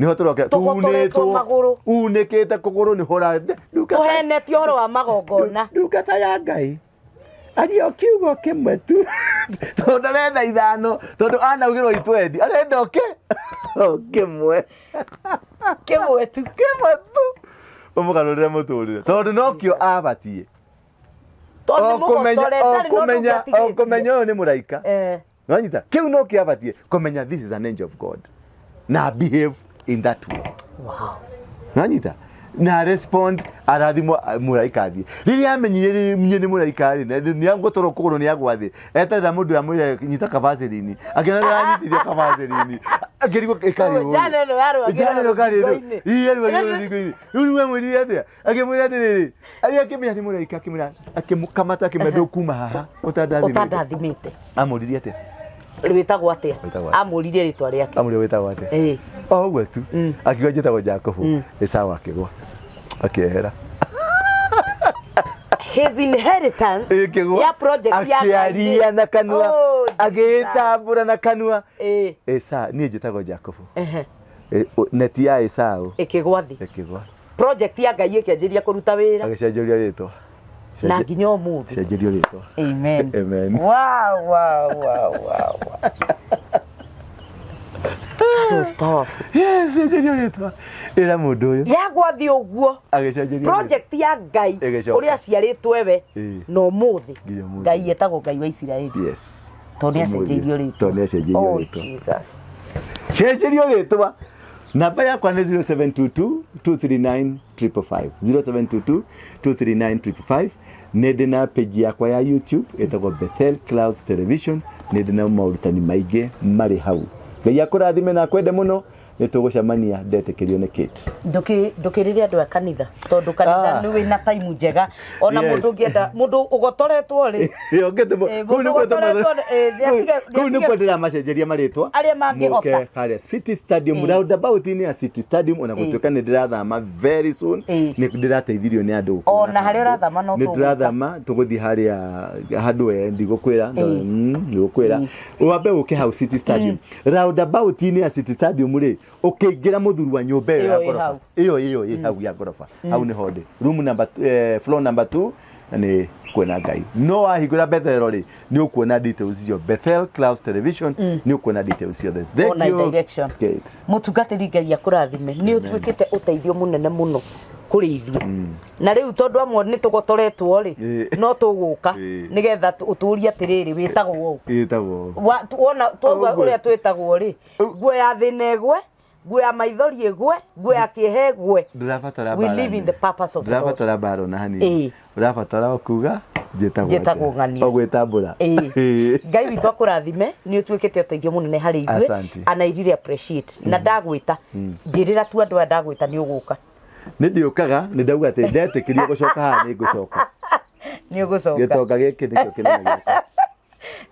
nĩho tũrokĩra. Tũgotoretwo magũrũ. Unĩkĩte kũgũrũ nĩho Tũhenetio ũhoro wa magongona. Ndungata ya Ngai aria o kiugo kĩmwe tu, tondũ ndarenda ithano, tondũ anaugĩrwo itwendi, arenda o kĩmwe. Kĩmwe tu. Kĩmwe tu ũmũgarũrĩre mũtũrĩre, tondũ nokĩo abatiĩ. Tondũ O kũmenya mũgotore o ndarĩ na ũndũ kũmenya o ũngĩ atigĩtie. Kũmenya ũyũ nĩ mũraika. Wanyita kĩu nokĩo abatiĩ kũmenya, this is an angel of God, na behave in that way. Wanyita na respond, arathimwo mũraika athiĩ. Rĩrĩa amenyire niĩ nĩ mũraika rĩ, na nĩ agũtorwo kũgũrũ, nĩ agwa thĩ, eterera mũndũ amwĩre, "Nyita kabacĩrini." Akĩona nĩaranyitithio kabacĩrini, akĩrigwo ĩkarĩ Ũũ, njana ĩno yarũagĩra njana ĩno karĩ rũthingo-inĩ. ĩno yarũagĩra rũthingo-inĩ. Rĩu nĩwe amwĩrire atĩa? Akĩmwĩra atĩrĩrĩ, arĩa akĩmenya nĩ mũraika, akĩmwĩra, akĩmũkamata, akĩmwĩra, "Ndũkuma haha ũtandathimĩte." Ũtandathimĩte. Amũririe atĩa? Rwĩtagwo atĩa? Wĩtagwo atĩa? Amũririe rĩtwa rĩake. Amũririe wĩtagwo atĩa? Ĩĩ. O ũguo tu. Akiuga, "Njĩtagwo Jakubu." Esau akĩgwa, akĩehera. His inheritance Ĩkĩgwa. ya project ya Ngai rĩ. Akĩaria na kanua. Oh, Jesus. Agĩĩtambũra na kanua. Ĩĩ. Esau, "Niĩ njĩtagwo Jakubu." Ehe. Neti ya Esau ĩkĩgwa thĩ. Ĩkĩgwa. Project ya Ngai ĩkĩanjĩria kũruta wĩra. Agĩcenjeria rĩtwa. Na nginya ũmũthĩ. Cenjerio rĩtwa. Amen. Amen. Wow. That was powerful. Yes, cenjerio rĩtwa, ĩra mũndũ ũyũ. Yagwa thĩ ũguo. Agĩcenjerio rĩtwa. Project ya Ngai Ĩgĩcoka. ũrĩa aciarĩtwe we na ũmũthĩ Nginya ũmũthĩ. Ngai etagwo Ngai wa Isiraeli tondũ nĩ acenjeirio rĩtwa. Tondũ nĩ acenjeirio Oh, rĩtwa. Jesus. Cenjerio rĩtwa. Namba yakwa nĩ 0722 239 555, 0722 239 555. Nĩ ndĩ na page yakwa ya YouTube ĩtagwo Bethel Clouds Television, nĩ ndĩ na maũrutani maingĩ marĩ hau. Ngai akũrathime na akwende mũno. Nĩ tũgũcemania ndetĩkĩrio nĩ Kate. Ndũkĩrĩre andũ a kanitha, tondũ kanitha nĩ wĩna taimu njega ona mũndũ ũngĩenda, mũndũ ũgotoretwo rĩ. Kũu Mũndũ nĩkuo ũgotoretwo kũu nĩkuo ndĩramacenjeria marĩtwa. Arĩa mangĩhota. Mũke harĩa City Stadium, roundabout-inĩ ya City Stadium, ona gũtuĩka nĩ ndĩrathama very soon. Nĩ ndĩrateithirio nĩ andũ gũkuona Ona harĩa handũ. ũrathama no Nĩ tũgũka. ndĩrathama, tũgũthiĩ harĩa handũ we ndigũkwĩra, ndigũkwĩra, wambe ũke hau City Stadium, roundabout-inĩ ya City Stadium rĩ, ũkĩingĩra mũthuri wa nyũmba ĩyo ya Ĩyo ĩ ngoroba hau. Ĩyo ĩ hau ya ngoroba, hau nĩho ndĩ, room number floor number 2, na nĩ kuona Ngai. No wahingũra Bethel rĩ, nĩ ũkuona details icio, Bethel Clouds Television, nĩ ũkuona details ciothe. Thank Ona you, direction. Kate. Mũtungatĩri, Ngai akũrathime, nĩ ũtuĩkĩte ũteithio mũnene mũno kũrĩ ithuĩ, na rĩu tondũ amwe nĩ tũgotoretwo rĩ, no tũgũka nĩgetha ũtũrie atĩrĩrĩ, wĩtagwo ũũ? Ĩtagwo Wona twauga Ũguo. Ũrĩa twĩtagwo rĩ, nguo ya thĩna ĩgwe, nguo ya maithori ĩgwe, nguo ya kĩeha ĩgwe. Ndũrabatara We mbara live in nene. the purpose of the Lord. Ndũrabatara mbara ona hanini. Ũrabatara o kuga njĩtagwo Njĩtagwo atĩa. ng'ania. O gwĩtambũra. Ngai witũ akũrathime, nĩ ũtuĩkĩte ũteithio mũnene harĩ ithuĩ. Asante. And I really appreciate. Na ndagwĩta, njĩrĩra tu andũ aya, ndagwĩta nĩ ũgũka? Nĩ ndiũkaga, nĩ ndauga atĩ ndetĩkĩrio gũcoka haha nĩ ngũcoka. Nĩ ũgũcoka. Gĩtonga gĩkĩ nĩkĩo kĩnene gĩakwa.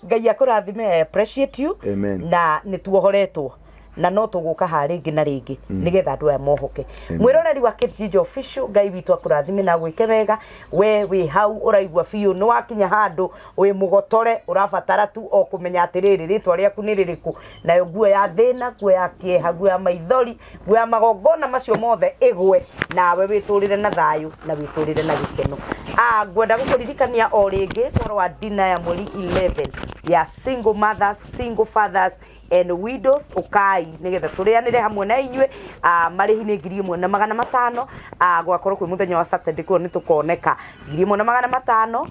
Ngai akũrathime, I appreciate you. Amen. Na nĩ tuohoretwo na no tũgũka haha rĩngĩ na rĩngĩ nĩgetha andũ aya mohoke. Mwĩroreri wa Kate Ginger Official, Ngai witũ akũrathime na gwĩke wega. We wĩ hau ũraigua biũ nĩ wakinya handũ wĩ mũgotore, ũrabatara tu o kũmenya atĩrĩrĩ, rĩtwa rĩaku nĩ rĩrĩkũ, nayo nguo ya thĩna, nguo ya kĩeha, nguo ya maithori, nguo ya magongona macio mothe ĩgwe, nawe wĩtũrĩre na thayũ na wĩtũrĩre na gĩkeno. Ngwenda gũkũririkania o rĩngĩ ũhoro wa dinner ya mweri 11 ya single mothers, single fathers and widows. Ũkai nĩgetha tũrĩanĩre hamwe na inyuĩ. Marĩhi nĩ 1500. Gwakorwo kwĩ mũthenya wa Saturday, kuo nĩ tũkoneka 1500.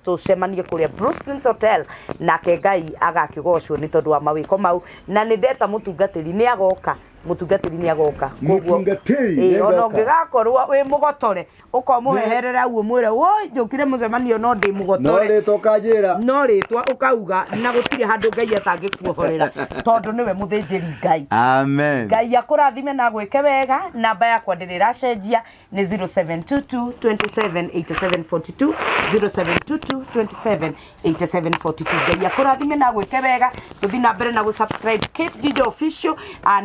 Tũcemanie kũrĩa Bruce Prince Hotel, nake Ngai agakĩgocwo nĩ tondũ wa mawĩko mau. Na nĩ ndeta mũtungatĩri nĩ agoka, mũtungatĩri nĩ agoka. Koguo- Mũtungatĩri Ona nĩagoka. ũngĩgakorwo wĩ mũgotore, ũkamũheherera ũguo, mwĩre woi, njũkire mũcemanio no ndĩ No mũgotore. rĩtwa ũkanjĩra. No rĩtwa ũkauga, na gũtirĩ handũ Ngai atangĩkuohorera, tondũ nĩwe mũthĩnjĩri Ngai. Amen. Ngai akũrathime na gwĩke wega. Namba yakwa ndĩrĩ ĩracenjia, nĩ 0722 27 87 42, 0722 27 87 42. Ngai akũrathime na gwĩke wega. Tũthi na mbere na gũ-subscribe Kate Ginger Official,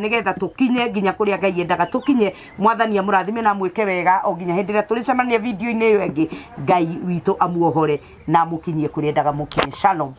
nĩgetha tũkinye nginya kũrĩa Ngai endaga tũkinye. Mwathani amũrathime na mwĩke wega o nginya hĩndĩ ĩrĩa tũrĩcemania video-inĩ ĩyo ĩngĩ. Ngai witũ amuohore na amũkinyie kũrĩa endaga mũkinye. Shalom.